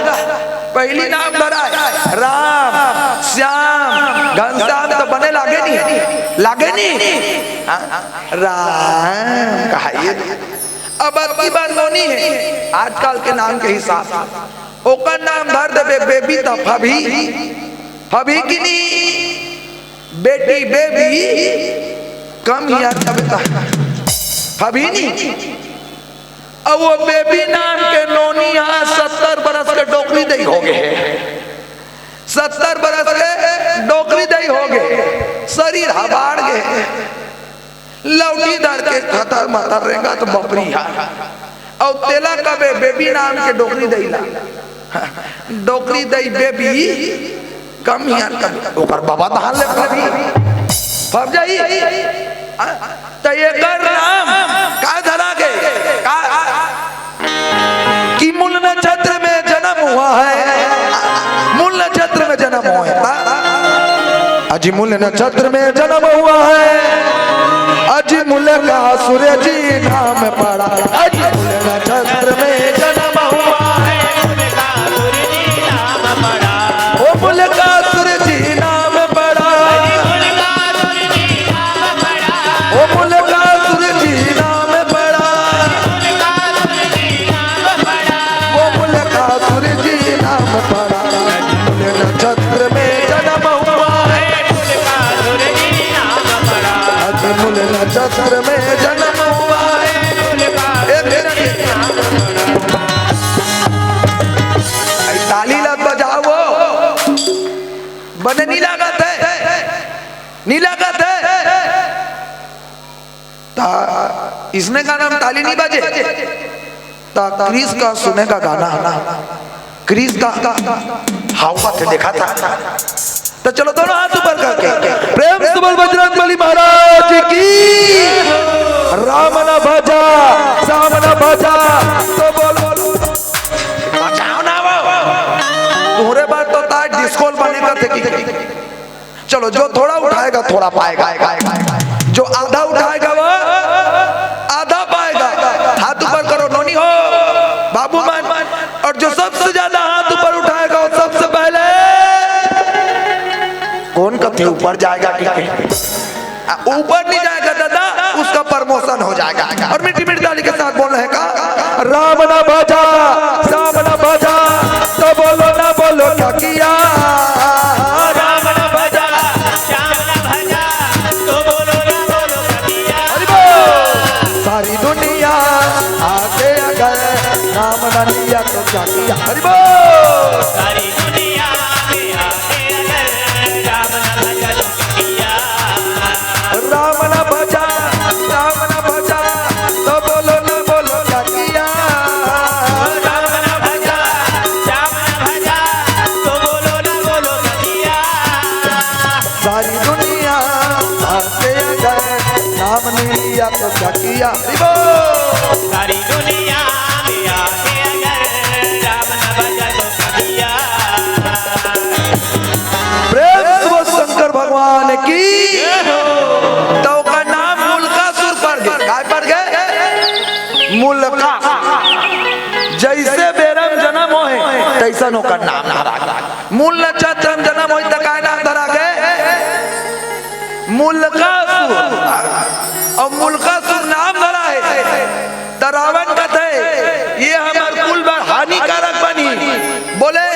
पहिली नाम धराय राम, श्याम, घनश्याम त बने लागे नहीं, लागे नहीं। हाँ? राम कहाय। अब अबकी बार नोनी हे, आजकल के नाम के हिसाब से। ओकर नाम धर देबे बेबी त फबही, फबही कि नहीं? बेटी बेबी कम ही यार, अब त फबही नहीं। अब वो बेबी नाम के नोनी ह सत्तर बरस के डोकरी दई हो गे हे। सत्तर बरस के डोकरी दई हो गे, शरीर ह बाढ़ गे, लौठी धर के खतर मतर रेंगत बपरी ह। अउ तेला कबे बेबी नाम के डोकरी दई ला। डोकरी दई बेबी, कम हियार कबे। ओकर बाबा धान ले फबी। फब जाई। त एकर नाम का धरा गे? का, कि मूल नक्षत्र में जन्म हुआ है, मूल नक्षत्र में जन्म हुआ है। अजी मूल नक्षत्र में जन्म हुआ है, अजी मूल का सूरज नाम पड़ा, अजी मूल नक्षत्र में जन्म हुआ है। ओ मूल का सूरज नाम पड़ा, ओ मूल का सूरज नाम पड़ा, ओ मूल का सूरज नाम पड़ा, मूल नक्षत्र में जन्म हुआ है। आज मूल नक्षत्र में जन्म हुआ है। एक मिनट। आई ताली ला बजाओ। बने नहीं लागत है, नहीं लागत है। ता इसने गाना में ताली नहीं बजे। ता क्रिस का सुने का गाना है ना, क्रिस का हवा थे देखा था। तो चलो दोनों हाथ ऊपर करके प्रेम से बोल बजरंग बली महाराज की। राम न भजा, श्याम न भजा, तो बोलो बचाओ ना वो। तुम्हारे बात तो ताज डिस्कोल बने का थे कि चलो, जो थोड़ा उठाएगा, थोड़ा पाएगा। जो आधा उठाएगा, वो आधा पाएगा। हाथ ऊपर करो, नोनी हो, बाबू मन। और जो सबसे ज्यादा हाथ ऊपर उठाएगा, वो सबसे पहले कौन कथे ऊपर जाएगा कि आ, ऊपर नहीं जाएगा दादा, उसका प्रमोशन हो जाएगा। और मीठी मीठी ताली के साथ बोल रहे हैं का, राम ना भजा, श्याम ना भजा, तो बोलो ना बोलो क्या किया। राम ना भजा, श्याम ना भजा, तो बोलो ना बोलो क्या किया। हरि बोल। सारी दुनिया आके अगर नाम ना लिया तो क्या किया। हरि बोल। सारी दुनिया में आके अगर राम ना भजा तो क्या किया। राम ना भजा, श्याम ना भजा, तो बोलो ना बोलो क्या किया। राम ना भजा, श्याम ना भजा, तो बोलो ना बोलो क्या किया। सारी दुनिया आके अगर नाम नहीं लिया तो क्या किया। हरि बोल। सारी दुनिया में आके अगर राम ना भजा तो क्या किया। प्रेम से बोल शंकर भगवान की। तो का नाम मुलकासुर पड़ गए, काय पड़ गए? मुलका। जैसे बेरम जन्म होए, तैसन ओकर नाम धरा गए। मूल नक्षत्र में जन्म होई त काय नाम धरा गए? मुलकासुर। और मुलकासुर नाम धरा है। त रावण कथे, ये हमर कुल बर हानिकारक बनी, बोले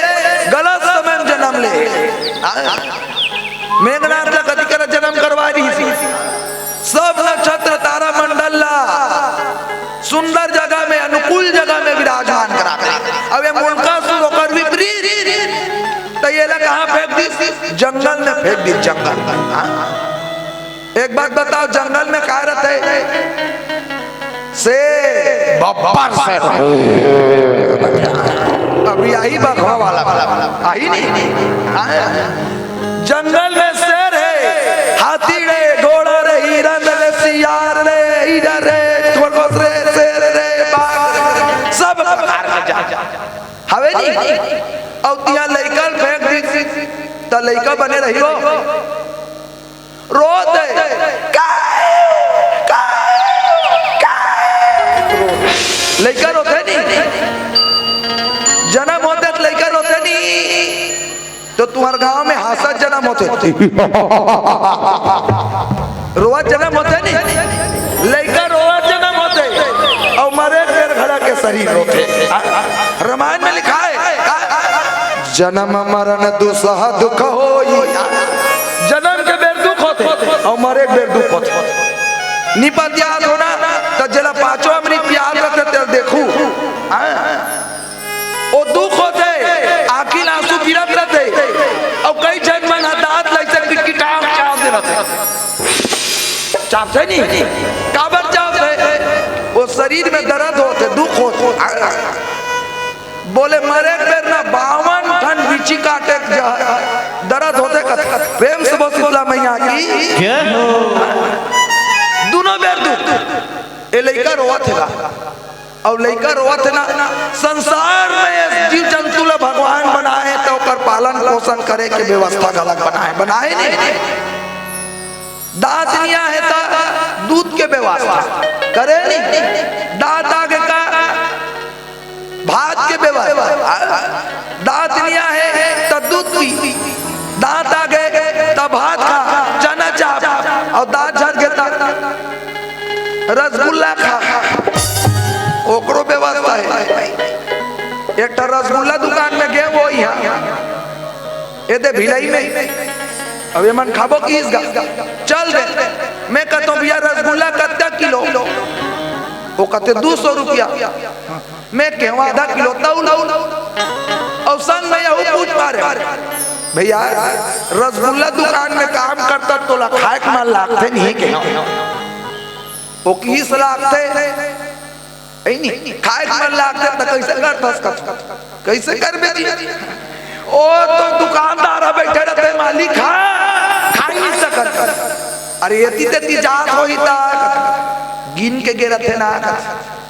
गलत समय में जन्म ले। मेघनाथ ला कति करा जन्म करवा रही थी। सब नक्षत्र तारा मंडल ला सुंदर जगह में, अनुकूल जगह में विराजमान करावे। अब ये मुलकासुर ओकर विपरीत, त ये ला कहाँ फेंक दी? जंगल में फेंक दी, जंगल। हाँ? एक बात बताओ, जंगल में का रहते? शेर। बब्बर शेर। अब यही बघवा वाला, आही नहीं। हाँ। जंगल में शेर है, हाथी रे, घोड़ा रे, हिरन रे, सियार रे, हिरण रे, खरगोश रे, शेर रे, बाघ रे, सब प्रकार के जानवर हवे नहीं। अउ तिहा लइका ल फेंक दी, त लइका बने रही हो? रोत हे। काय? काय? काय? लइका रोथे नहीं? जन्म होथे त लइका रोथे नहीं? तो तुम्हार गांव में हांसत जन्म होथे। रोवत जन्म होथे नहीं? लइका रोवत जन्म होथे। अउ मरे डेढ़ घड़ा के शरीर रोथे। रामायण में लिखा है, जन्म मरण दुसह दुख होई। जन्म के बेर दुख होथे अउ मरे के बेर दुख होथे। निपत याद होना, त जेला पांचों अमृत याद रथे, तेला देखू। हाँ? ओ दुख होथे, आंखी ल आंसू गिरत रथे, अउ कई झन मन ह दांत ल अइसे किटकिटात चाप दे रथे। चापथे नहीं? काबर चापथे? ओ शरीर शरीर में दर्द होथे, दुख होथे। बोले मरे के बेर ना बावन ठन बिची काटे के जहर, दर्द होथे कथे। प्रेम से बोल शीतला मैया की। जय हो। दुनों बेर दुख। ए लइका रोवत हे ना, अउ लइका रोवत हे ना, संसार में जीव जंतु ला भगवान बनाए त ओकर पालन पोषण करे के व्यवस्था घलक बनाए, बनाए नहीं। दांत निया हे त दूध के व्यवस्था करे नहीं। दांत आगे का भात के व्यवस्था। दांत निया हे त दूध पी, दांत आगे त भात खा, चना चाप, अउ दांत झर गे त रसगुल्ला खा, ओकरो व्यवस्था हे। एक ठा रसगुल्ला दुकान में गे वो इहाँ, ए दे भिलाई में, अब एमन खाबो किहिस गा, चल दे। मैं कहतो भैया रसगुल्ला कत्ता किलो? वो कहते दू सौ रुपया। मैं कहूँ आधा किलो तौल, अउ संग में यहू पूछ मारे, भैया रसगुल्ला दुकान में काम करता तोला खाए के मन लागथे नहीं के? वो किहिस लागथे, ऐ नहीं खाए के मन लागथे त कैसे करथस कथो? कैसे करबे जी? ओ तो दुकानदार ह बैठे रहते, मालिक हा, खाई नहीं सकत। अरे एती तेती जात होही त गिन के गे रहते ना।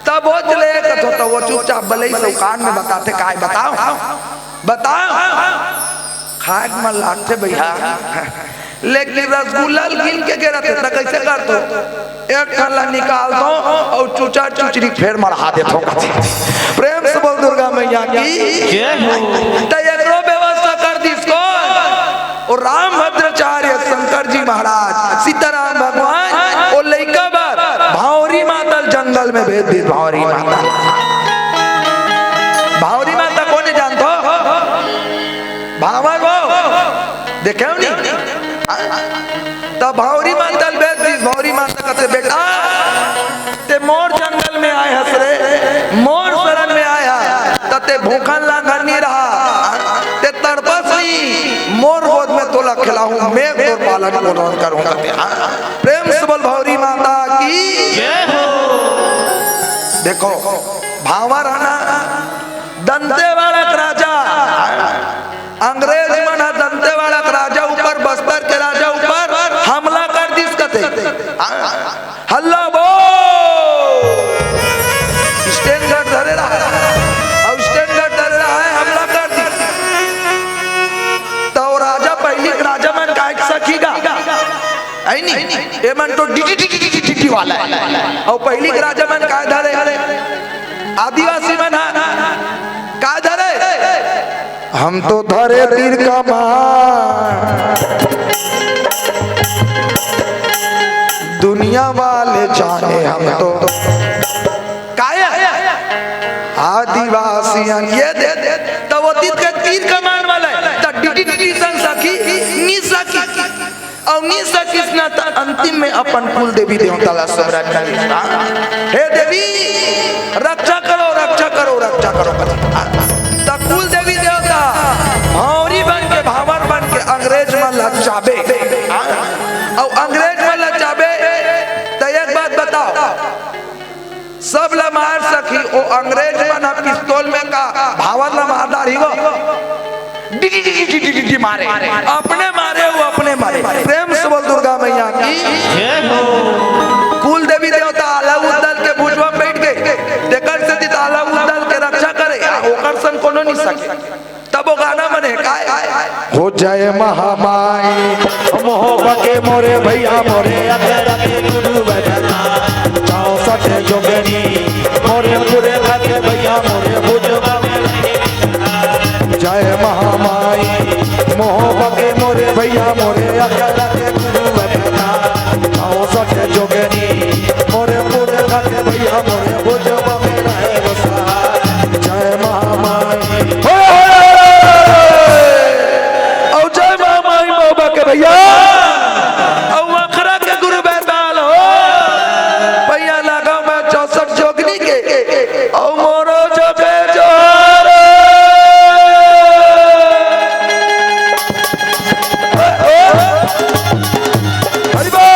तब वो चले कथो त वो चुपचाप बलई से कान में बताथे, काय बताओ, बताओ। खाए के मन लागथे भैया, लेकिन रसगुल्ला ल गिन के गे रहथे त कैसे करथो? एक ठन ला निकालथो अउ चुचा चुचरी फेर मढ़ा देथो। प्रेम से बोल दुर्गा मैया की। जय हो। त एकरो व्यवस्था कर दिस कोन? ओ रामभद्राचार्य शंकर जी महाराज, सीताराम भगवान, ओ लइका बर भांवरी माता ल जंगल में भेज दिस। भांवरी माता, भांवरी माता कोन हे जानथो? भांवर वो देखे हो नहीं? त भांवरी माता ल भेज दिस। भांवरी माता कथे, बेटा, ते मोर जंगल में आए हस रे, मोर शरण में आए हस, त ते भूखन लांघन नहीं रहा, ते तड़पस नहीं, मोर गोद में तोला खिलाहूं, मैं तोर पालन पोषण करूं कथे। प्रेम से बोल भांवरी माता की। जय हो। देखो, भांवर हे ना, दंतेवाड़ा के राजा, अंग्रेज मन ह दंतेवाड़ा के राजा ऊपर, बस्तर के राजा ऊपर हमला कर दिस कथे। हल्ला बो, स्टैंडर्ड धरे रहा, अउ स्टैंडर्ड धरे रहा है, हमला कर दिस। त ओ राजा पहिली के राजा मन काय के सखी गा, है नी? एमन तो डिटी डिटी डिटी डिटी वाला हे। अउ पहिली के राजा मन काय धरे? आदिवासी मन हा काय धरे? हम तो धरे तीर कमान, दुनिया वाले जाने हम तो काय आदिवासियन। ये दे, त वो तीर के तीर कमान वाला हे, त डिटी डिटी संग सखी, नी सखी। अउ नी सकिस ना त अंतिम में अपन कुल देवी देवता ला सुमरन करिस। हे देवी, रक्षा करो, रक्षा करो, रक्षा करो। त कुल देवी देवता भांवरी बन के, भांवर बन के अंग्रेज मन ला चाबे। अउ अंग्रेज मन ला चाबे, त एक बात बताओ, सब ला मार सकी, ओ अंग्रेज मन ह पिस्तौल में का भांवर ला मार डारही वो। डिगी डिगी डिगी डिगी मारे, अपने मारे, वो अपने मारे। प्रेम से बोल दुर्गा मैया की। जय हो। कुल देवी देवता आला उदल के भुजवा बैठ गए, तेकर से दित आला उदल के रक्षा करे, आ ओकर सन कोनो नहीं सके। तब वो गाना बने काय? हो जय महामाई, मोह बके मोरे भैया मोरे अखरा के गुरु बजना। चौसठ जोगनी मोरे पूरे खा के भैया मोरे भुजवा में। जय महामाई, मोह बके मोरे भैया मोरे अखरा के गुरु बजना। चौसठ जोगनी मोरे पूरे खा के भैया मोरे भुजवा में रहे बसा। जय महामाई। अउ जय महामाई बाबा के भैया, अउ अखरा के गुरु बैताल हो। भैया लगाओ मैं चौसठ जोगनी के, अउ मोरो जोगे जोरे। हरि बोल।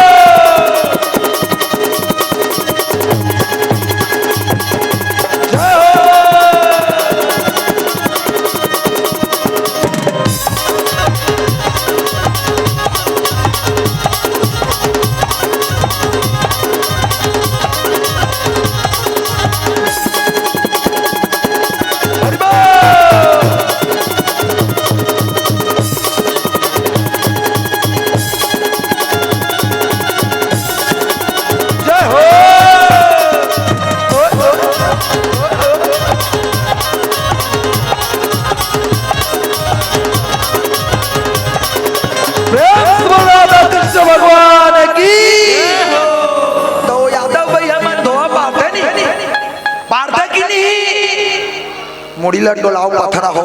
मुड़ी ला डोलाव पथरा हो,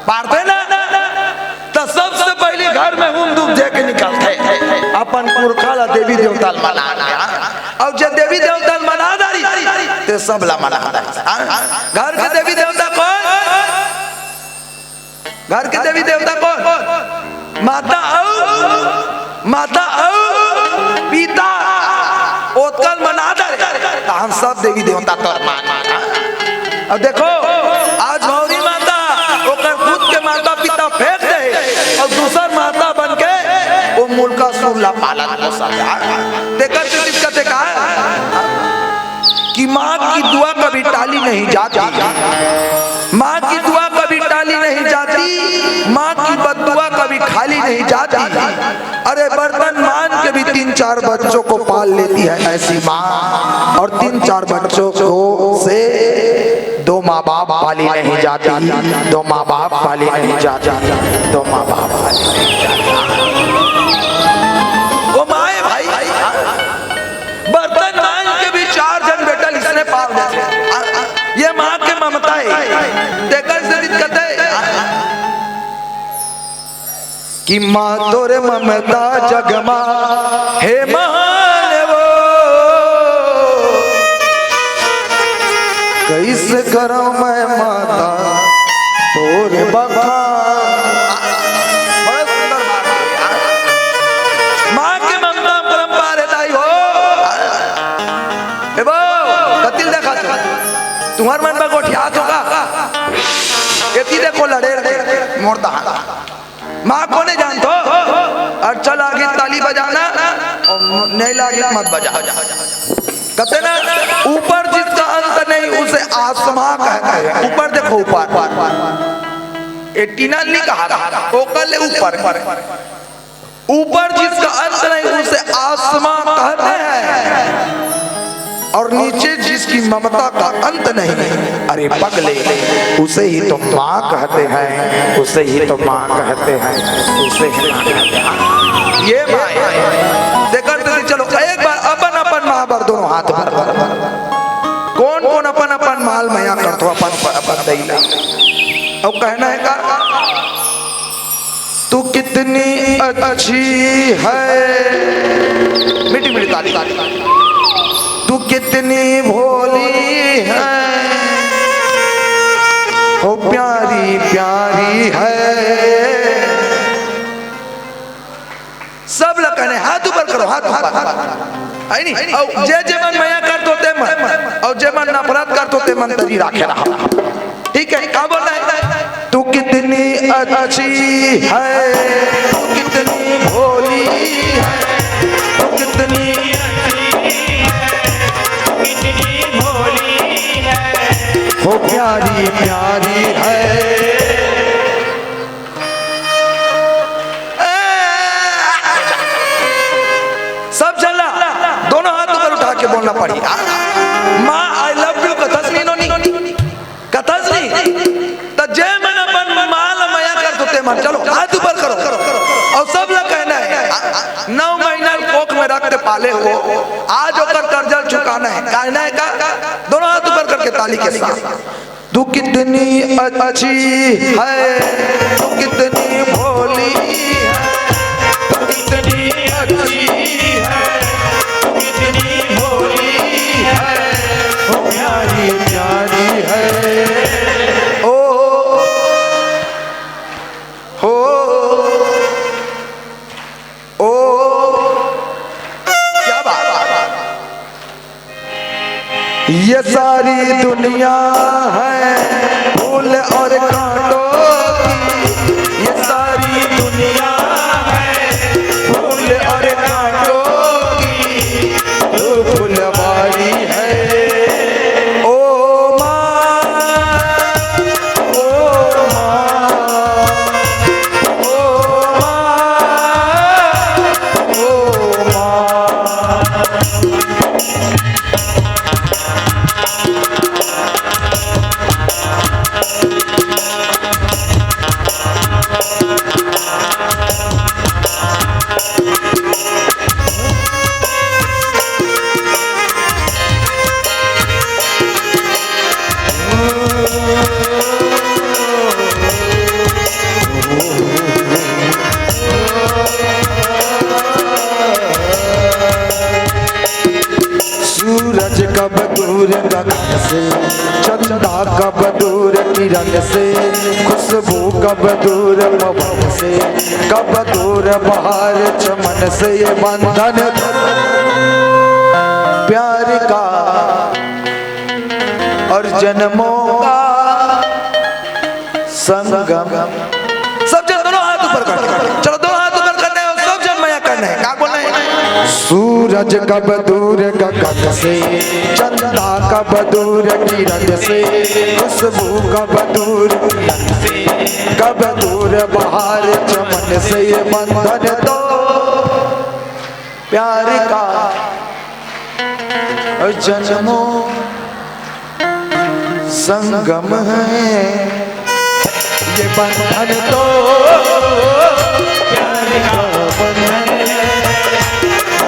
पारथे ना, त सबसे पहिली घर में हूम धूप दे के निकलथे, अपन पुरखा ला, देवी देवता ला मना। अउ जे देवी देवता ला मना डारी, ते सब ला मना डारी। हाँ? घर के देवी देवता कोन? घर के देवी देवता कोन? माता अउ, माता अउ पिता। ओतका ल मना डारे, तहन सब देवी देवता तोर मान। अब देखो, आज भौरी माता ओकर खुद के माता पिता फेंक दे हे अउ दूसर माता बन के ओ मुलकासुर ला पालन पोषण हे। तेकर से दिक्कत हे का? कि माँ की दुआ कभी टाली नहीं जाती, माँ की दुआ कभी टाली नहीं जाती, माँ की बद्दुआ कभी खाली नहीं जाती। अरे, बर्तन मांज के भी तीन चार बच्चों को पाल लेती है ऐसी माँ, और तीन चार बच्चों को से दो माँ बाप पाली नहीं जाती, दो माँ बाप पाली नहीं जाती, दो माँ बाप पाली नहीं जाती। वो माँ हे भाई, बर्तन मांज के भी चार झन बेटा ल इसने पाल देथे। आ, आ, ये माँ के ममता हे। तेकर से दिक्कत हे कि माँ तोरे ममता जग मा हे महान वो। कइसे करव मैं माता तोर बखान। बड़ा सुंदर बात हे। माँ के ममता परंपार हे दाई हो। ए बो, कति ल देखत हो? तुंहर मन बर गोठियात हो का? एती देखो लड़े रे, मोर तहां। माँ कोने जानत हो? अउ चल आगे ताली बजाना, अउ नहीं लागे मत बजा। कहते ना, ऊपर जिसका अंत नहीं उसे आसमां कहते हैं। ऊपर देखो, ऊपर। ए टीना नहीं कहा, ओकर ले ऊपर। ऊपर जिसका अंत नहीं उसे आसमां कहते हैं, और नीचे जिसकी ममता का अंत नहीं, अरे पगले, उसे ही तो माँ कहते हैं, उसे ही तो माँ कहते हैं, उसे ही माँ कहते हैं। ये माँ हे। देखत रही, चलो एक बार अपन अपन माँ बर दोनों हाथ बर। कोन कोन अपन अपन माँ ल मया करथो, अपन अपन दई ला? अउ कहना हे का? तू कितनी अच्छी है। मीठी मीठी ताली। तू कितनी भोली है, हो प्यारी प्यारी है। सब ला कहना हे, हाथ ऊपर करो, हाथ ऊपर। हे नहीं? अउ जे जे मन मया करथो ते मन, अउ जे मन नफरत करथो ते मन तरी राखे रहा। ठीक हे, का बोलना हे? तू कितनी अच्छी है, तू कितनी भोली है, तू कितनी, कितनी भोली है, हो प्यारी प्यारी है। सब झन ला दोनों हाथ ऊपर उठा के बोलना पड़ही। माँ, I love you कथस नहीं नोनी? कथस नहीं? त जे मन अपन माँ ला मया करथो ते मन, चलो हाथ ऊपर करो। अउ सब ला कहना हे, नौ महीना कोख में रख के पाले हो, आज ओकर कर्जा चुकाना हे। कहना हे का? दोनों हाथ ऊपर करके ताली के साथ। तू कितनी अच्छी है, तू कितनी भोली है, तू कितनी अच्छी है, तू कितनी भोली है, वो प्यारी प्यारी है। ओ, हो, ओ, क्या बात। ये सारी दुनिया है फूल और कांटों की, ये सारी दुनिया है फूल और कांटों की, तू फुलवारी है। ओ माँ, ओ माँ, ओ माँ, ओ माँ। सूरज कब दूर गगन से, चंदा कब दूर किरण से, खुशबू कब दूर पवन से, कब दूर बहार चमन से, ये बंधन प्यार का और जन्मों का संगम। सब जन दोनों हाथ ऊपर कर दो। चलो, दोनों हाथ ऊपर करना है और सब जन मया करना है। का बोलना है? सूरज कब दूर गगन से, चंदा कब दूर किरण से, खुशबू कब दूर किरण से, कब दूर बहार चमन से, ये बंधन तो प्यार का जन्मों संगम है। ये बंधन तो प्यार का बंधन है,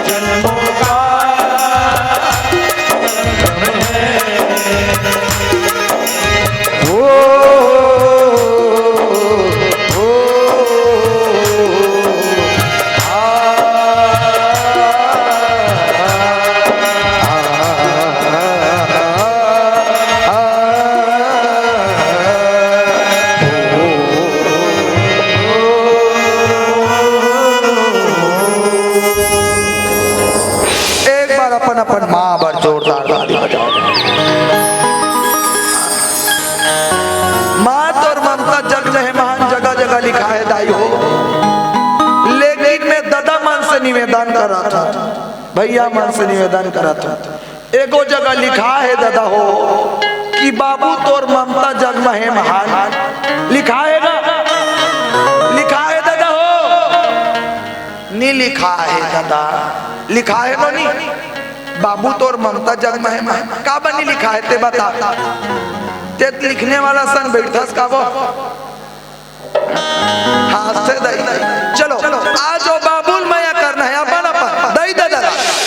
जन्मों का संगम है। ओ, ओ, ओ, आ, आ, आ, आ, आ, एक बार अपन अपन माँ बर जोरदार ताली बजाओ। माँ तोर ममता जग में हे महान, जगह जगह लिखाए दाई हो, लेकिन मैं ददा मन से निवेदन करत हूँ, भैया मन से निवेदन करत हूँ, एगो जगह लिखा हे ददा हो कि बाबू तोर ममता जग में हे महान, लिखा हे ना? लिखा हे ददा हो? नी लिखा हे ददा, लिखा हे तो नी। बाबू तोर ममता जग में हे महान, का बनी लिखा हे ते बता। ते लिखने वाला सन बैठस का वो? हाथ से दई। चलो, आज वो बाबू ल मया करना है, अपन अपन दई ददा,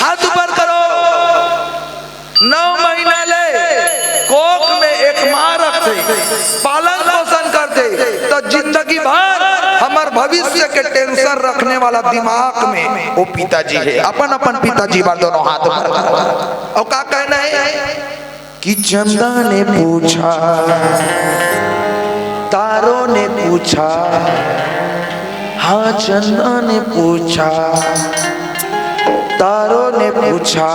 हाथ ऊपर करो। नौ महीना ले कोख में एक माँ रखथे, पालन पोषण करथे, तो जिंदगी भर हमर भविष्य के टेंशन रखने वाला दिमाग में वो पिताजी हे। अपन अपन पिताजी बर दोनों हाथ ऊपर करो। और का कहना है कि चंदा ने पूछा, तारों ने पूछा, हाँ, चंदा ने पूछा, तारों ने पूछा,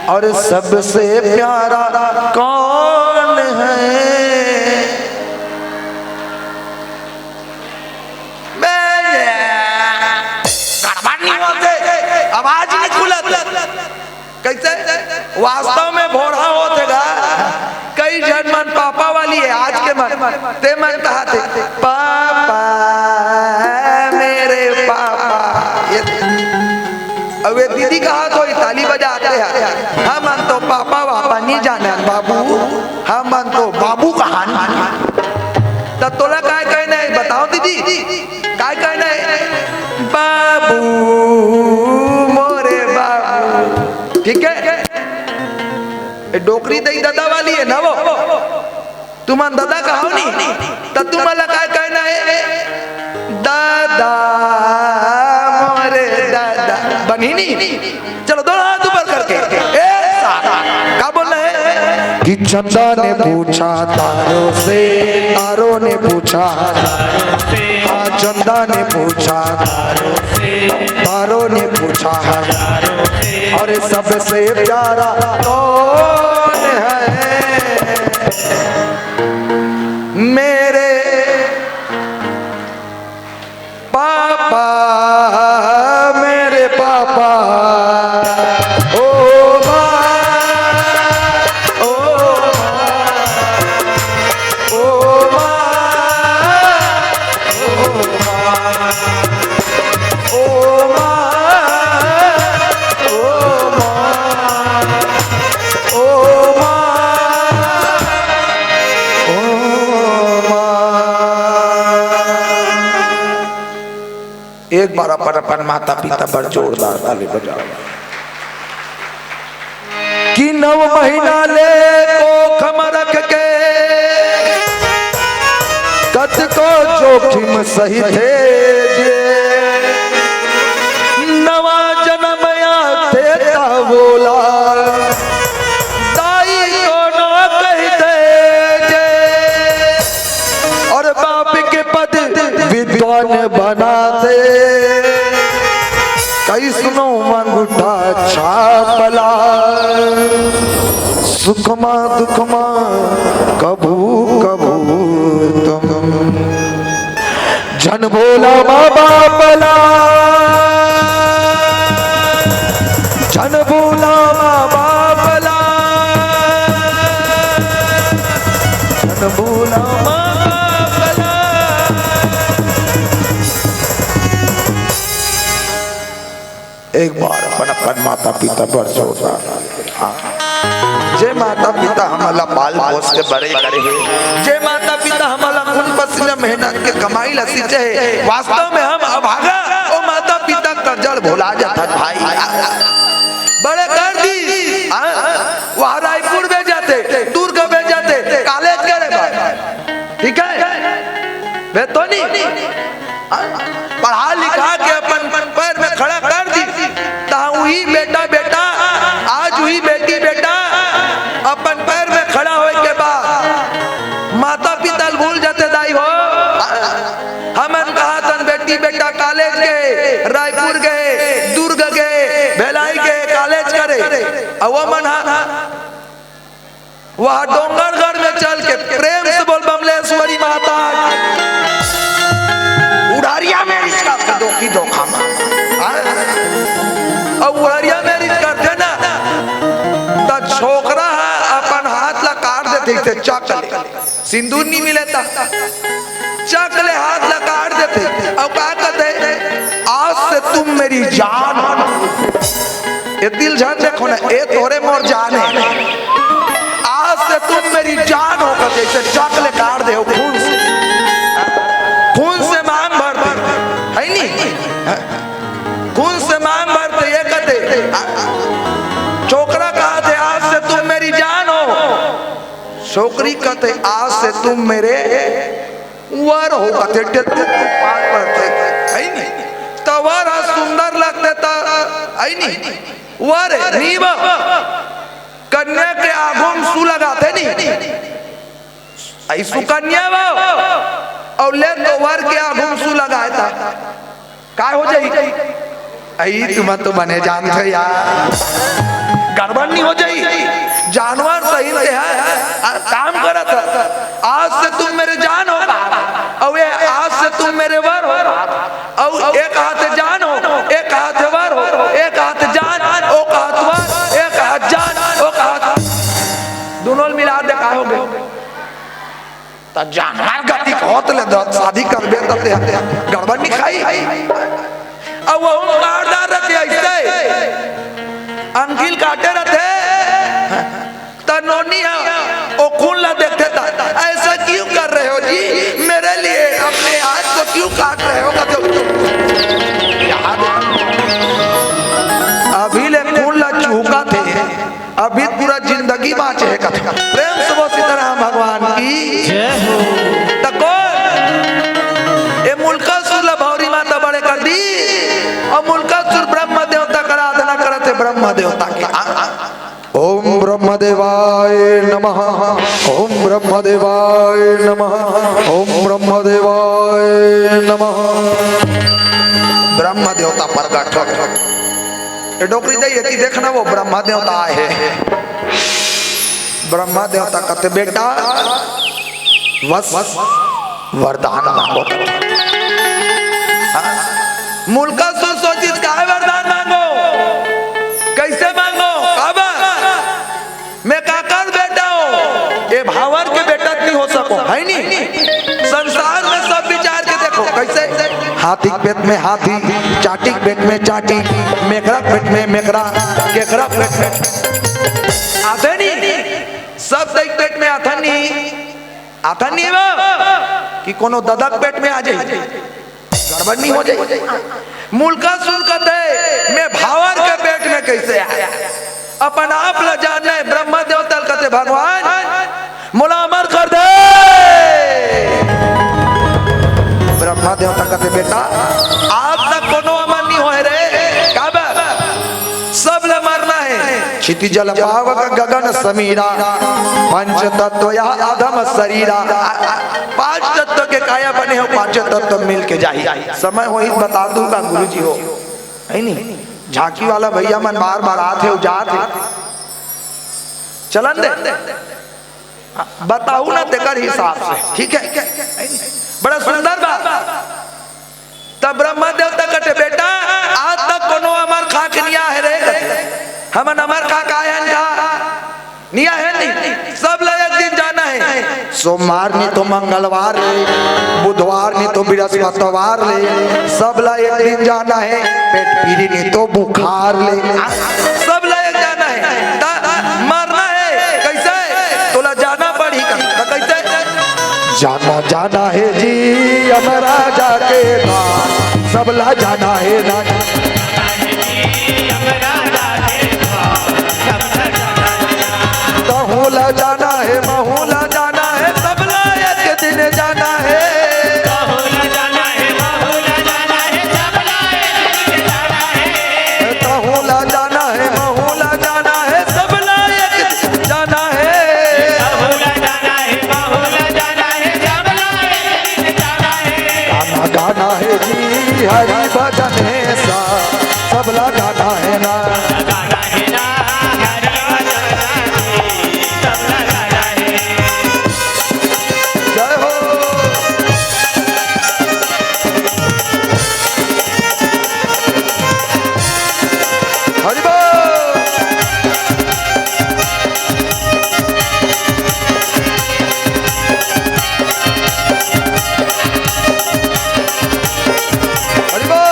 और सबसे प्यारा कौन है? बे, गड़बड़ नहीं होथे, आवाज नहीं खुलत। कैसे? वास्तव में भोरहा होथे गा। कई झन मन पापा वाली हे, आज के मन, ते मन कहाथे, "पापा, मेरे पापा।" ये, अब ये दीदी कहात होही, ताली बजात हे, "हमन तो पापा वापा नहीं जानन बाबू, हमन तो बाबू कहान।" त तोला काय कहना हे, बताओ दीदी? काय कहना हे? बाबू, मोरे बाबू। ठीक है? ये डोकरी दई ददा वाली हे ना वो? तुमन ददा कहाव नी? त तुमन ला काय कहना हे? ददा, मोरे ददा। बनी नी? चलो, दोनों हाथ ऊपर करके। एक साथ। का बोलना है? कि चंदा ने पूछा तारों से, तारों ने पूछा, हाँ, चंदा ने पूछा, तारों ने पूछा, और सबसे प्यारा कौन है? मेरे पापा, मेरे पापा, ओ माँ, ओ माँ, ओ माँ, ओ माँ, ओ माँ, ओ माँ, ओ माँ, ओ माँ। एक बार अपन, अपन माता पिता बर जोरदार ताली बजाओ। कि नौ महीना ले कोख म रख के कतको जोखिम सहिथे जे, नवा जनम आथे त वोला सुखमा दुखमा कभू कभू तुम। झन बोला माँ बाप ला, झन बोला माँ बाप ला, झन बोला माँ बाप ला। एक बार अपन, अपन माता पिता बर जोरदार। हाँ। जे माता पिता हमला पाल पोस के बड़े करे हे, जे माता पिता हमला खून पसीना मेहनत के कमाई ला सींचे हे, वास्तव में हम अभागा ओ माता पिता करजा ल भुला जाथन भाई। बड़े कर दिस, हाँ? वहाँ रायपुर भेजाथे, दुर्ग भेजाथे, कॉलेज करे बर। ठीक है, बे तो नहीं। हाँ? पढ़ा लिखा के अपन पैर में खड़ा कर दिस, ता उही बेटा, बेटा, आज उही बेटी, बेटा अपन पैर में खड़ा होए के बाद माता पिता ल भूल जाथे दाई हो। हमन कहाथन बेटी बेटा कॉलेज गए, रायपुर गए, दुर्ग गए, भिलाई गए, कॉलेज करे, अउ वो मन हा वह डोंगरगढ़ में चल के प्रेम से बोल बमलेश्वरी माता की। उड़ारिया में रिश्ता से धोखी धोखा में। हाँ? अउ उड़ारिया में रिश्ता करथे ना, त छोकरा हा अपन हाथ ला काट देथे, इसे चक ले। सिंदूर नहीं मिले त चक ले हाथ ला काट देथे। अउ का कहथे, आज से तुम मेरी जान हो। ये दिल झन देखो ना, ये तोरे मोर जान हे। आज से तुम मेरी जान हो, कथे, इसे चक ले काट दे हो खून से। खून से मांग भरथे, है नी? खून से मांग भरथे, ये कथे। छोकरा कहाथे, आज से तुम मेरी जान हो। छोकरी कथे, आज से तुम मेरे वर हो, कथे, टेक टेक पाँच परथे, है नी? त वर ह सुंदर लगथे त, है नी? वर हे, नी बा। कन्या के आघू म सु लगाथे नी? अई सुकन्या बा। अउ ले तो वर के आघू म सु लगाए त का हो जाही? अई, तुमन तो बने जानथो यार, गड़बड़ नहीं हो जाही? जानवर सही से है, आ, काम करत है। आज से तुम मेरे जान हो कहा, अउ ये आज से तुम मेरे वर हो कहा, अउ एक हाथ जान हो, एक हाथ वर हो, एक हाथ जान, ओ हाथ वर, एक हाथ जान, ओ हाथ, दोनों मिला दे, का हो गए? त जानवर गति होत ले दत शादी करबे त ते गड़बड़ नहीं खाई। अब वो काटदार रहते ऐसे, अंगिल काटे रहते, त नोनी है, ओ खून ला देखते त, "ऐसा क्यों कर रहे हो जी? मेरे लिए अपने हाथ को क्यों काट रहे हो?" कहते, "याद है, अभी ले खून ला चूका थे।" अभी पूरा जिंदगी बाँचे हे कथा। प्रेम से बोल सीताराम भगवान की। जय हो। त कोन? ए मुलकासुर ला भौरी माता बड़े कर दिस। अउ मुलकासुर ब्रह्म देवता कर आराधना करत हे, ब्रह्म देवता के। आ, आ। ओम ब्रह्म देवाय नमः। ओम ब्रह्म देवाय नमः। ओम ब्रह्म देवाय नमः। ब्रह्म देवता प्रगट हो। ए डोकरी दई, एती देखना, वो ब्रह्मा देवता आए हे। ब्रह्मा देवता कहते, "बेटा, बस वरदान मांगो।" हाँ? मुलकासुर सोचिस, "काय वरदान मांगो? कैसे मांगो? काबर?" मैं काकर बेटा हो? ए भावर के बेटा नहीं हो सको, है नी? संसार में सब विचार के देखो, कैसे? हाथी के पेट में हाथी, चाटी के पेट में चाटी, मेकरा के पेट में मेकरा, केकरा के पेट में आथे नी? सब दई के पेट में आथन नी, आथन नी बा? कि कोनो ददा के पेट में आ जाई? गड़बड़ नहीं हो जाए? मुलकासुर कहते, "मैं भावर के पेट में कैसे आया?" अपन आप ला जानना हे, ब्रह्मा देवता ल कहते, "भगवान, मोला अमर कर दे।" ब्रह्मा देवता कहते, "बेटा, आज तक कोनो अमर नहीं होए रे।" काबर? सब ल मरना हे। क्षिति जल पावक गगन समीरा, पंच तत्व यह अधम शरीरा। पांच तत्व के काया बने हो, पांच तत्व मिल के जाही। समय होही बता दूंगा गुरु जी हो, है नी? झांकी वाला भैया मन बार बार आथे, जाथे। चलन दे, बताहू ना तेकर हिसाब से, ठीक है? बड़ा सुंदर बात। तब ब्रह्मा देवता कथे, "बेटा, आज तक कोनो अमर खाक निया है रे?" कथे, "हमन अमर खाक आयन का निया है नहीं, सब ला एक दिन जाना है। सोमवार नहीं तो मंगलवार ले, बुधवार नहीं तो बृहस्पतिवार ले, सब ला एक दिन जाना है। पेट पीरी नहीं तो बुखार ले, सब ला एक जाना है।" ता मरना है, कैसे? तोला जाना पड़ही का, त कैसे? जाना, जाना है जी, यमराजा के धाम, सबला जाना है ना। तहूला जाना है, महूला जाना है, सबला एक दिन जाना है। तहूला जाना है, महूला जाना है, सबला एक जाना है। गाना गाना है जी, हरि भजन है सा, सबला गाना है ना। जय हो। हरि बोल। हरि बोल।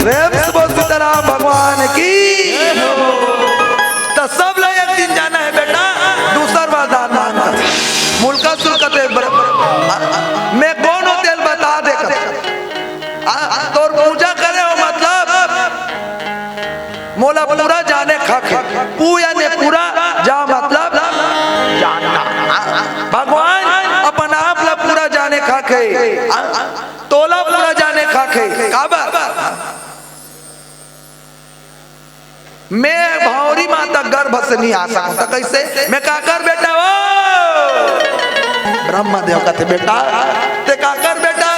प्रेम से बोल सीताराम भगवान की। त सब ला एक दिन जाना है बेटा, दूसर वरदान मांग। मुलकासुर कथे, बर-, मैं कौन हो तेल बता दे कर। आ, तोर पूजा करे हो मतलब मोला पूरा जाने खाके, पू यानी पूरा, जा मतलब जानना। भगवान अपन आप ला पूरा जाने खाके, तोला पूरा जाने खाके, काबर? मैं भौरी माता गर्भ से नहीं आ सकता, कैसे? मैं काकर बेटा हो? ब्रह्मदेव कथे, बेटा, ते काकर बेटा?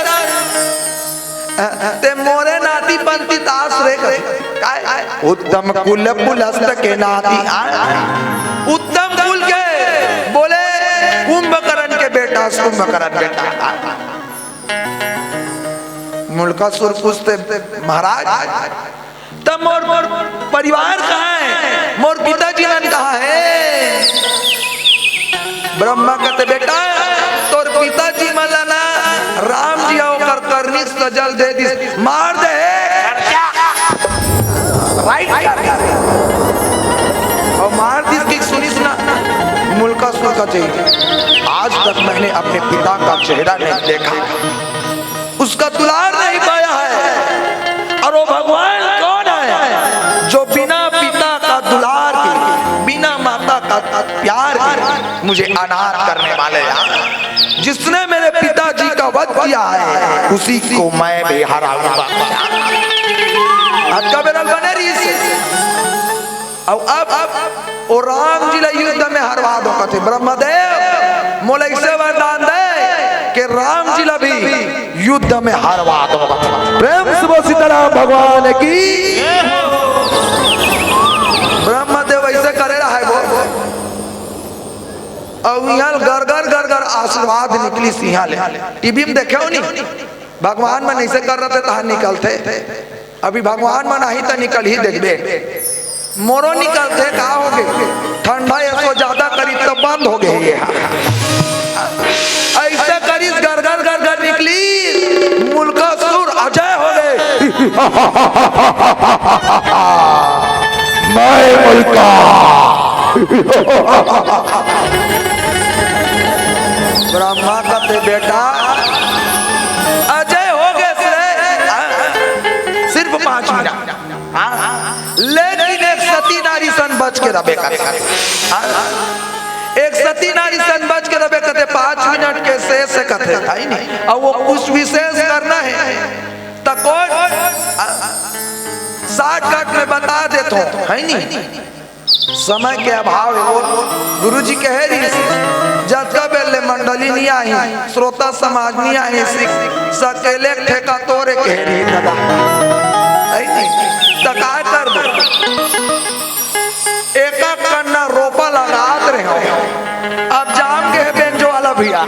ते मोरे नाती पंती तास रे कथे। काय? उत्तम कुल पुलस्त के नाती। आ? उत्तम कुल के बोले कुंभकर्ण के बेटा, कुंभकर्ण बेटा। मुलकासुर पूछते, महाराज, तब मोर, मोर परिवार कहाँ है? मोर पिताजी मन कहाँ है? ब्रह्मा कथे, बेटा, तोर पिताजी मन ला ना राम जी अउ ओकर करनी सजल दे दिस, मार दे। राइट कर। अउ मार दिस कि सुनिस ना, मुलकासुर कथे, आज तक मैंने अपने पिता का चेहरा नहीं देखा। उसका दुलार नहीं पाया है। और वो भगवान कौन है जो बिना पिता का दुलार के, बिना माता का प्यार के मुझे अनाथ करने वाले हैं? जिसने मेरे पिताजी का वध किया है, उसी को मैं भी हराऊंगा। अतका बेरा ल बने रहिस। अउ अब, अब ओ राम जी ला युद्ध में हरवा दो कथे, ब्रह्मदेव मोला ऐसे वरदान दे कि राम जी ला भी युद्ध में हरवा दो कथे। प्रेम से बोल सीताराम भगवान की। ब्रह्मदेव ऐसे करे रहा है वो। अउ इहाँ ले गरगर गरगर आशीर्वाद निकलिस इहाँ ले। टीवी में देखे हो नहीं? भगवान मन ऐसे कर रहे थे, तहाँ निकलथे। अभी भगवान मन आही त निकलही, देखबे। मोरो निकलथे, का होगे? ठंडा एसो ज्यादा करी त बंद होगे ये। ऐसे करिस गरगर गरगर निकलिस, मुलकासुर अजय होगे। मैं मुलका। ब्रह्मा कथे, बेटा, अजय होगे रे, सिर्फ पाँच मिनट। हाँ, लेकिन एक सती नारी सन बच के रबे कथे। हाँ, एक सती नारी सन बच के रबे कथे, पाँच मिनट के शेष कथे, है नहीं? अब वो कुछ विशेष करना है, त कौन? शॉर्टकट में बता देथों, है नहीं? समय के अभाव हे, वो गुरुजी कहे रहिस, जतका बेर ले मंडली नइ आही, श्रोता समाज नइ आही, सिक-, सकेले ठेका तोरे कहे रहिस दादा। अइ नहीं, त काय करबो? एका कन्ना रोपा लगात रहे हो, अब जाम गे हे बेंजो वाला भैया।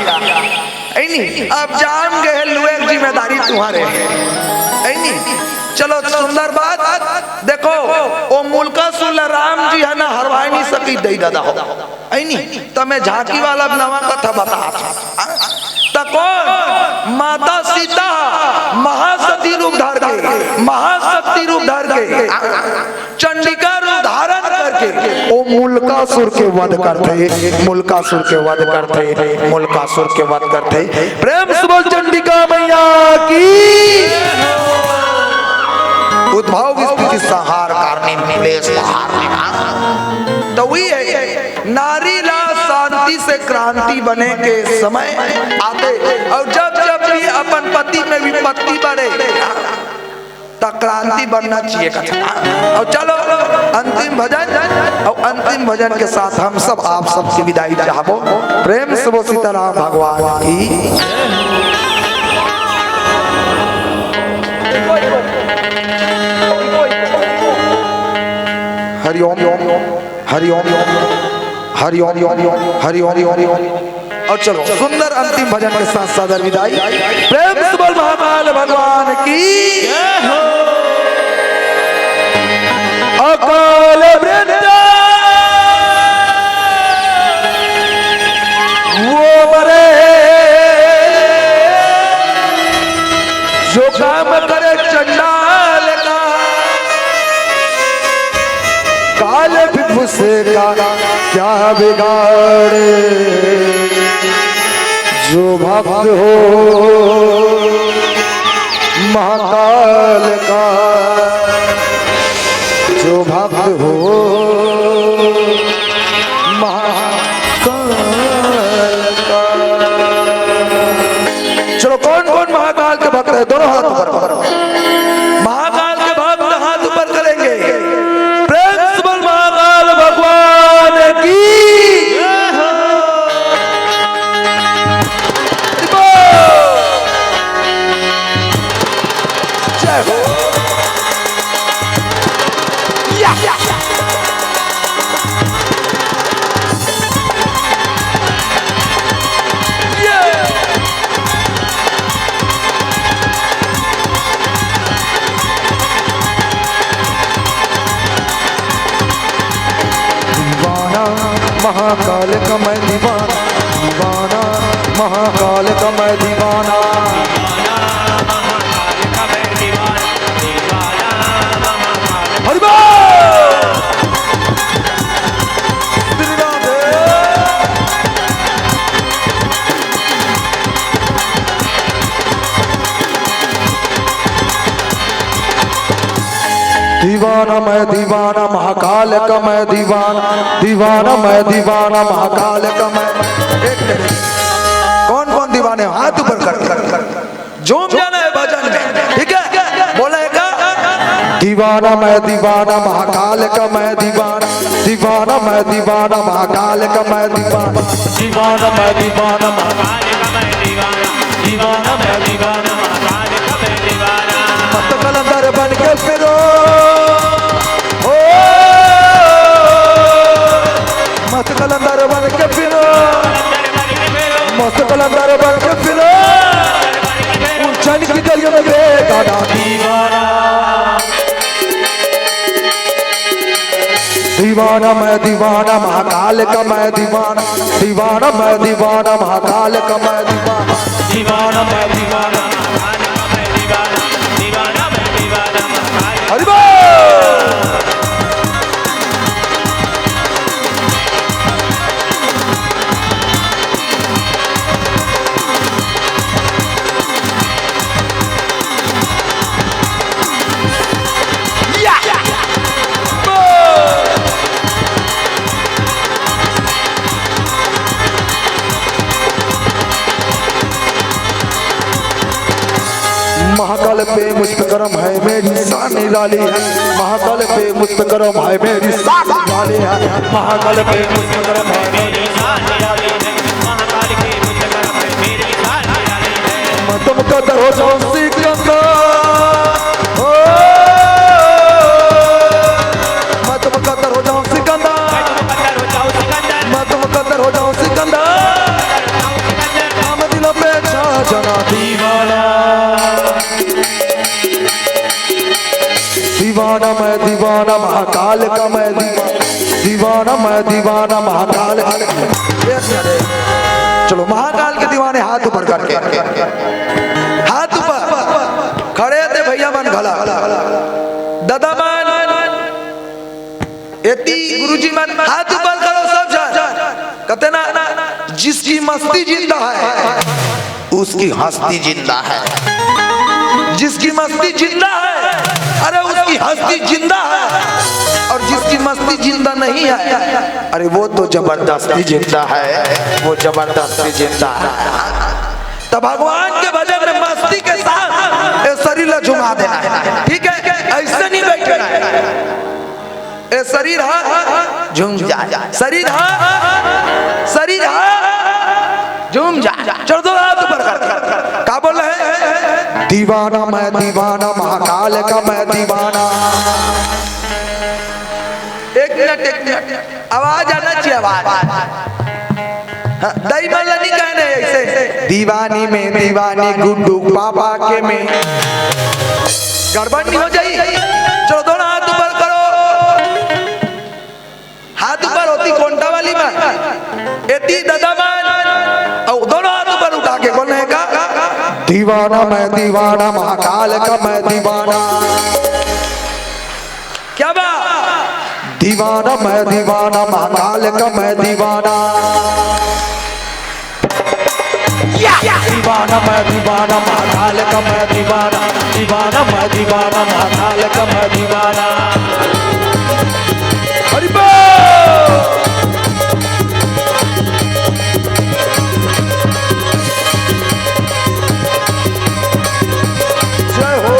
अइ नहीं, अब जाम गे हे लुए के जिम्मेदारी तुम्हारे। अइ नहीं, चलो सुंदर बात। देखो, ओ मुलकासुर ल राम जी ह ना हरवाए नइ सकिस दई दादा हो। अइ नहीं, त मैं झांकी वाला नवा कथा बतात हंव। त कोन? माता सीता महासती रूप धर के, महासती रूप धर के, चंडिका रूप धारण करके ओ मुलकासुर के वध करथे, मुलकासुर के वध करथे, मुलकासुर के वध करथे। प्रेम से बोल चंडिका मैया की। उद्भव स्थिति संहार कारणी क्लेश हारणी। त वही हे, नारी ला शांति से क्रांति बने के समय आथे, अउ जब जब भी अपन पति में विपत्ति बढ़े, त क्रांति बनना चाहिए कथा। अउ चलो अंतिम भजन, अउ अंतिम भजन के साथ हम सब आप सबसे विदाई चाहबो। प्रेम से बोल सीताराम भगवान की। हरिओम, हरिओम, हरिओम, हरिओम। अउ चलो सुंदर अंतिम भजन के साथ सादर विदाई। प्रेम से बोल महाकाल भगवान की। अकाल मृत्यु वो मरे जो काम करे चंडाल का, काल विभु से का क्या बिगाड़े। जो भक्त हो महाकाल का, जो भक्त हो महाकाल का। चलो, कौन कौन महाकाल के भक्त है, दोनों हाथ ऊपर करो। महाकाल के भक्त हाथ ऊपर करेंगे। प्रेम से बोल महाकाल भगवान की। जय हो। या। दीवाना महाकाल का मैं दीवाना, दीवाना महाकाल का मैं दीवाना। हरि बोल। श्री राधे। दीवाना मैं दीवाना महाकाल का मैं दीवाना, दीवाना मैं दीवाना महाकाल का मैं। एक मिनट। कौन कौन दीवाने हो? हाथ ऊपर कर, कर, कर। झूम जाना है भजन में, ठीक है? बोला एक। दीवाना मैं दीवाना महाकाल का मैं दीवाना, दीवाना मैं दीवाना महाकाल का मैं दीवाना। दीवाना मैं दीवाना महाकाल का मैं दीवाना, दीवाना मैं दीवाना महाकाल का मैं दीवाना। मस्त कलंदर बन के फिरो, ओ, मस्त कलंदर बन के फिरो, मस्त कलंदर बन के फिरो। उलझन की गलियों में बेगाना दीवाना। दीवाना मैं दीवाना महाकाल का मैं दीवाना, दीवाना मैं दीवाना महाकाल का मैं दीवाना। दीवाना मैं दीवाना महाकाल का मैं दीवाना, दीवाना मैं दीवाना महाकाल का। हरि बोल। महाकाल पे मुझ पे करम है, मेरी शान निराली है। महाकाल पे मुझ पे करम है, मेरी शान निराली है। महाकाल पे मुझ पे करम है, मेरी शान निराली है। महाकाल पे मुझ पे करम है, मेरी शान निराली है। मैं तुम कदर हो जाऊं सिकंदर। ओ, मैं तुम कदर हो जाऊं सिकंदर। मैं तुम कदर हो जाऊं सिकंदर। मैं तुम कदर हो जाऊं सिकंदर। हम दिलों पे छा जाना दीवाना। दीवाना मैं दीवाना महाकाल का मैं दीवाना। दीवाना मैं दीवाना महाकाल। चलो महाकाल के दीवाने हाथ ऊपर करके, हाथ ऊपर खड़े थे भैया मन घला। दादा मन एती गुरुजी मन हाथ ऊपर करो सब झन। कहते ना, जिसकी मस्ती जिंदा है, उसकी हस्ती जिंदा है। जिसकी मस्ती जिंदा है, अरे उसकी हस्ती जिंदा है। और जिसकी मस्ती जिंदा नहीं है, अरे वो तो जबरदस्ती जिंदा है, वो जबरदस्ती जिंदा है। तो भगवान के भजन में मस्ती के साथ ये शरीर ला झुमा देना है, ठीक है? ऐसे नहीं बैठना है। ए शरीर हा झूम जा, शरीर हा, शरीर हा झूम जा। चढ़ दो हाथ ऊपर कर। का बोल रहे हैं? दीवाना मैं दीवाना, महाकाल का मैं दीवाना। एक मिनट, एक मिनट, आवाज आना चाहिए, आवाज। हाँ, दाई मन ला नहीं कहने ऐसे। दीवानी में दीवानी गुड्डू पापा के में। गड़बड़ नहीं हो जाई। चलो दोनों हाथ ऊपर करो। हाथ ऊपर होती कोंटा वाली मन। एती दादा मन। और दोनों हाथ ऊपर उठा के बोलने का। दीवाना मैं दीवाना, महाकाल का मैं दीवाना। क्या बात? दीवाना मैं दीवाना, महाकाल का मैं दीवाना। दीवाना मैं दीवाना, महाकाल का मैं दीवाना। दीवाना मैं दीवाना, महाकाल का मैं दीवाना। हरि बोल। जय हो।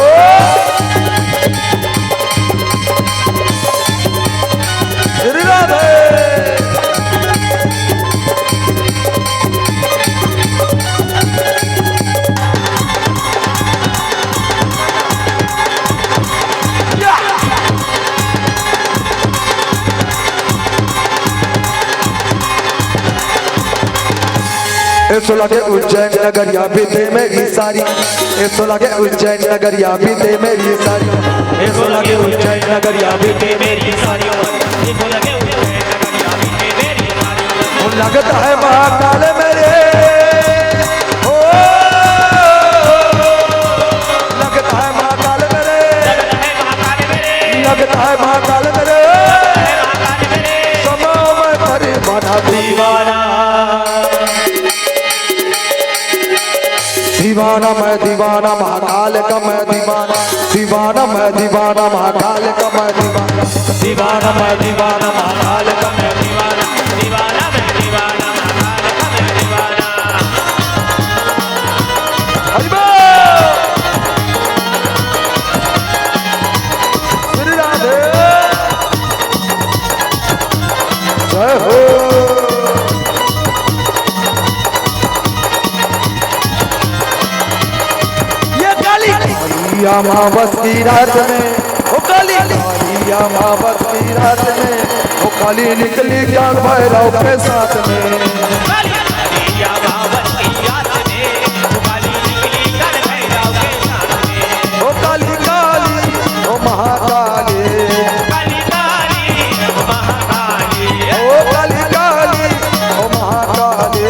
श्री राधे। ऐसो लगे उज्जैन नगरिया बीते मेरी सारी। ऐसो लगे उज्जैन नगरिया बीते मेरी सारी। ऐसो लगे उज्जैन नगरिया बीते मेरी सारी। ऐसो लगे उज्जैन नगरिया बीते मेरी सारी। वो लगता है महाकाल मेरे। ओ, लगता है महाकाल मेरे। लगता है महाकाल मेरे। समा मैं परी बना दीवाना। दीवाना मैं दीवाना, महाकाल का मैं दीवाना। दीवाना मैं दीवाना, महाकाल का मैं दीवाना। दीवाना मैं दीवाना, महाकाल का मैं दीवाना। दीवाना मैं दीवाना, महाकाल का मैं दीवाना। हरि बोल। श्री राधे। जय हो। ये काली, काली अमावस की रात में, ओ काली, काली अमावस की रात में, ओ काली निकली काल भैरव के साथ में। काली, काली अमावस की रात में, ओ काली निकली काल भैरव के साथ में। ओ काली, काली, ओ महाकाली। काली, काली, ओ महाकाली। ओ काली, काली, ओ महाकाली।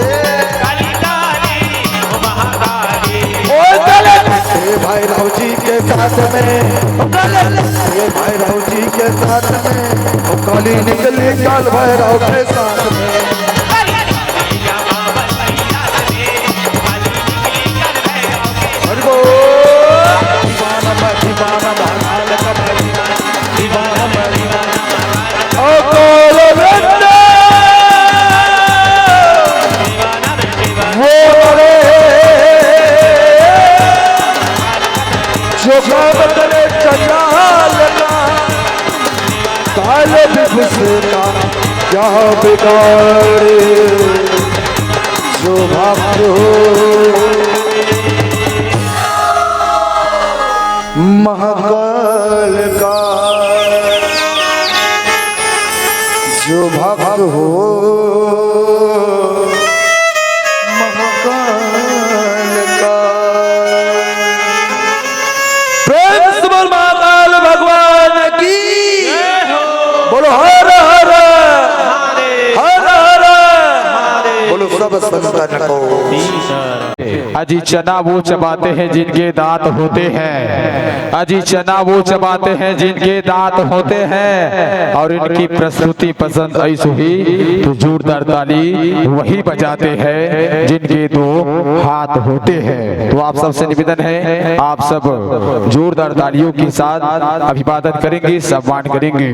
काली, काली, ओ महाकाली। ओ काली। हे भैरव जी के साथ में, ओ काली। हे भैरव जी के साथ में, ओ काली निकली काल भैरव के साथ में। हरि बोल। दीवाना मैं दीवाना, महाकाल का मैं दीवाना। दीवाना मैं दीवाना, महाकाल का मैं दीवाना। दीवाना मैं दीवाना। वो रे। प्रकार जो भक्त हो महाकाल का, जो भक्त हो महाकाल का। प्रेम से बोल महाकाल भगवान की। बोलो हर हर हर हर। बोलो सब संतन को। अजी चना वो चबाते हैं जिनके दांत होते हैं, अजी चना वो चबाते हैं जिनके दांत होते हैं, और इनकी प्रस्तुति पसंद आई सुही तो जोरदार ताली वही बजाते हैं जिनके दो हाथ होते हैं। तो आप सबसे निवेदन है, आप सब जोरदार तालियों के साथ अभिवादन करेंगे, सम्मान करेंगे।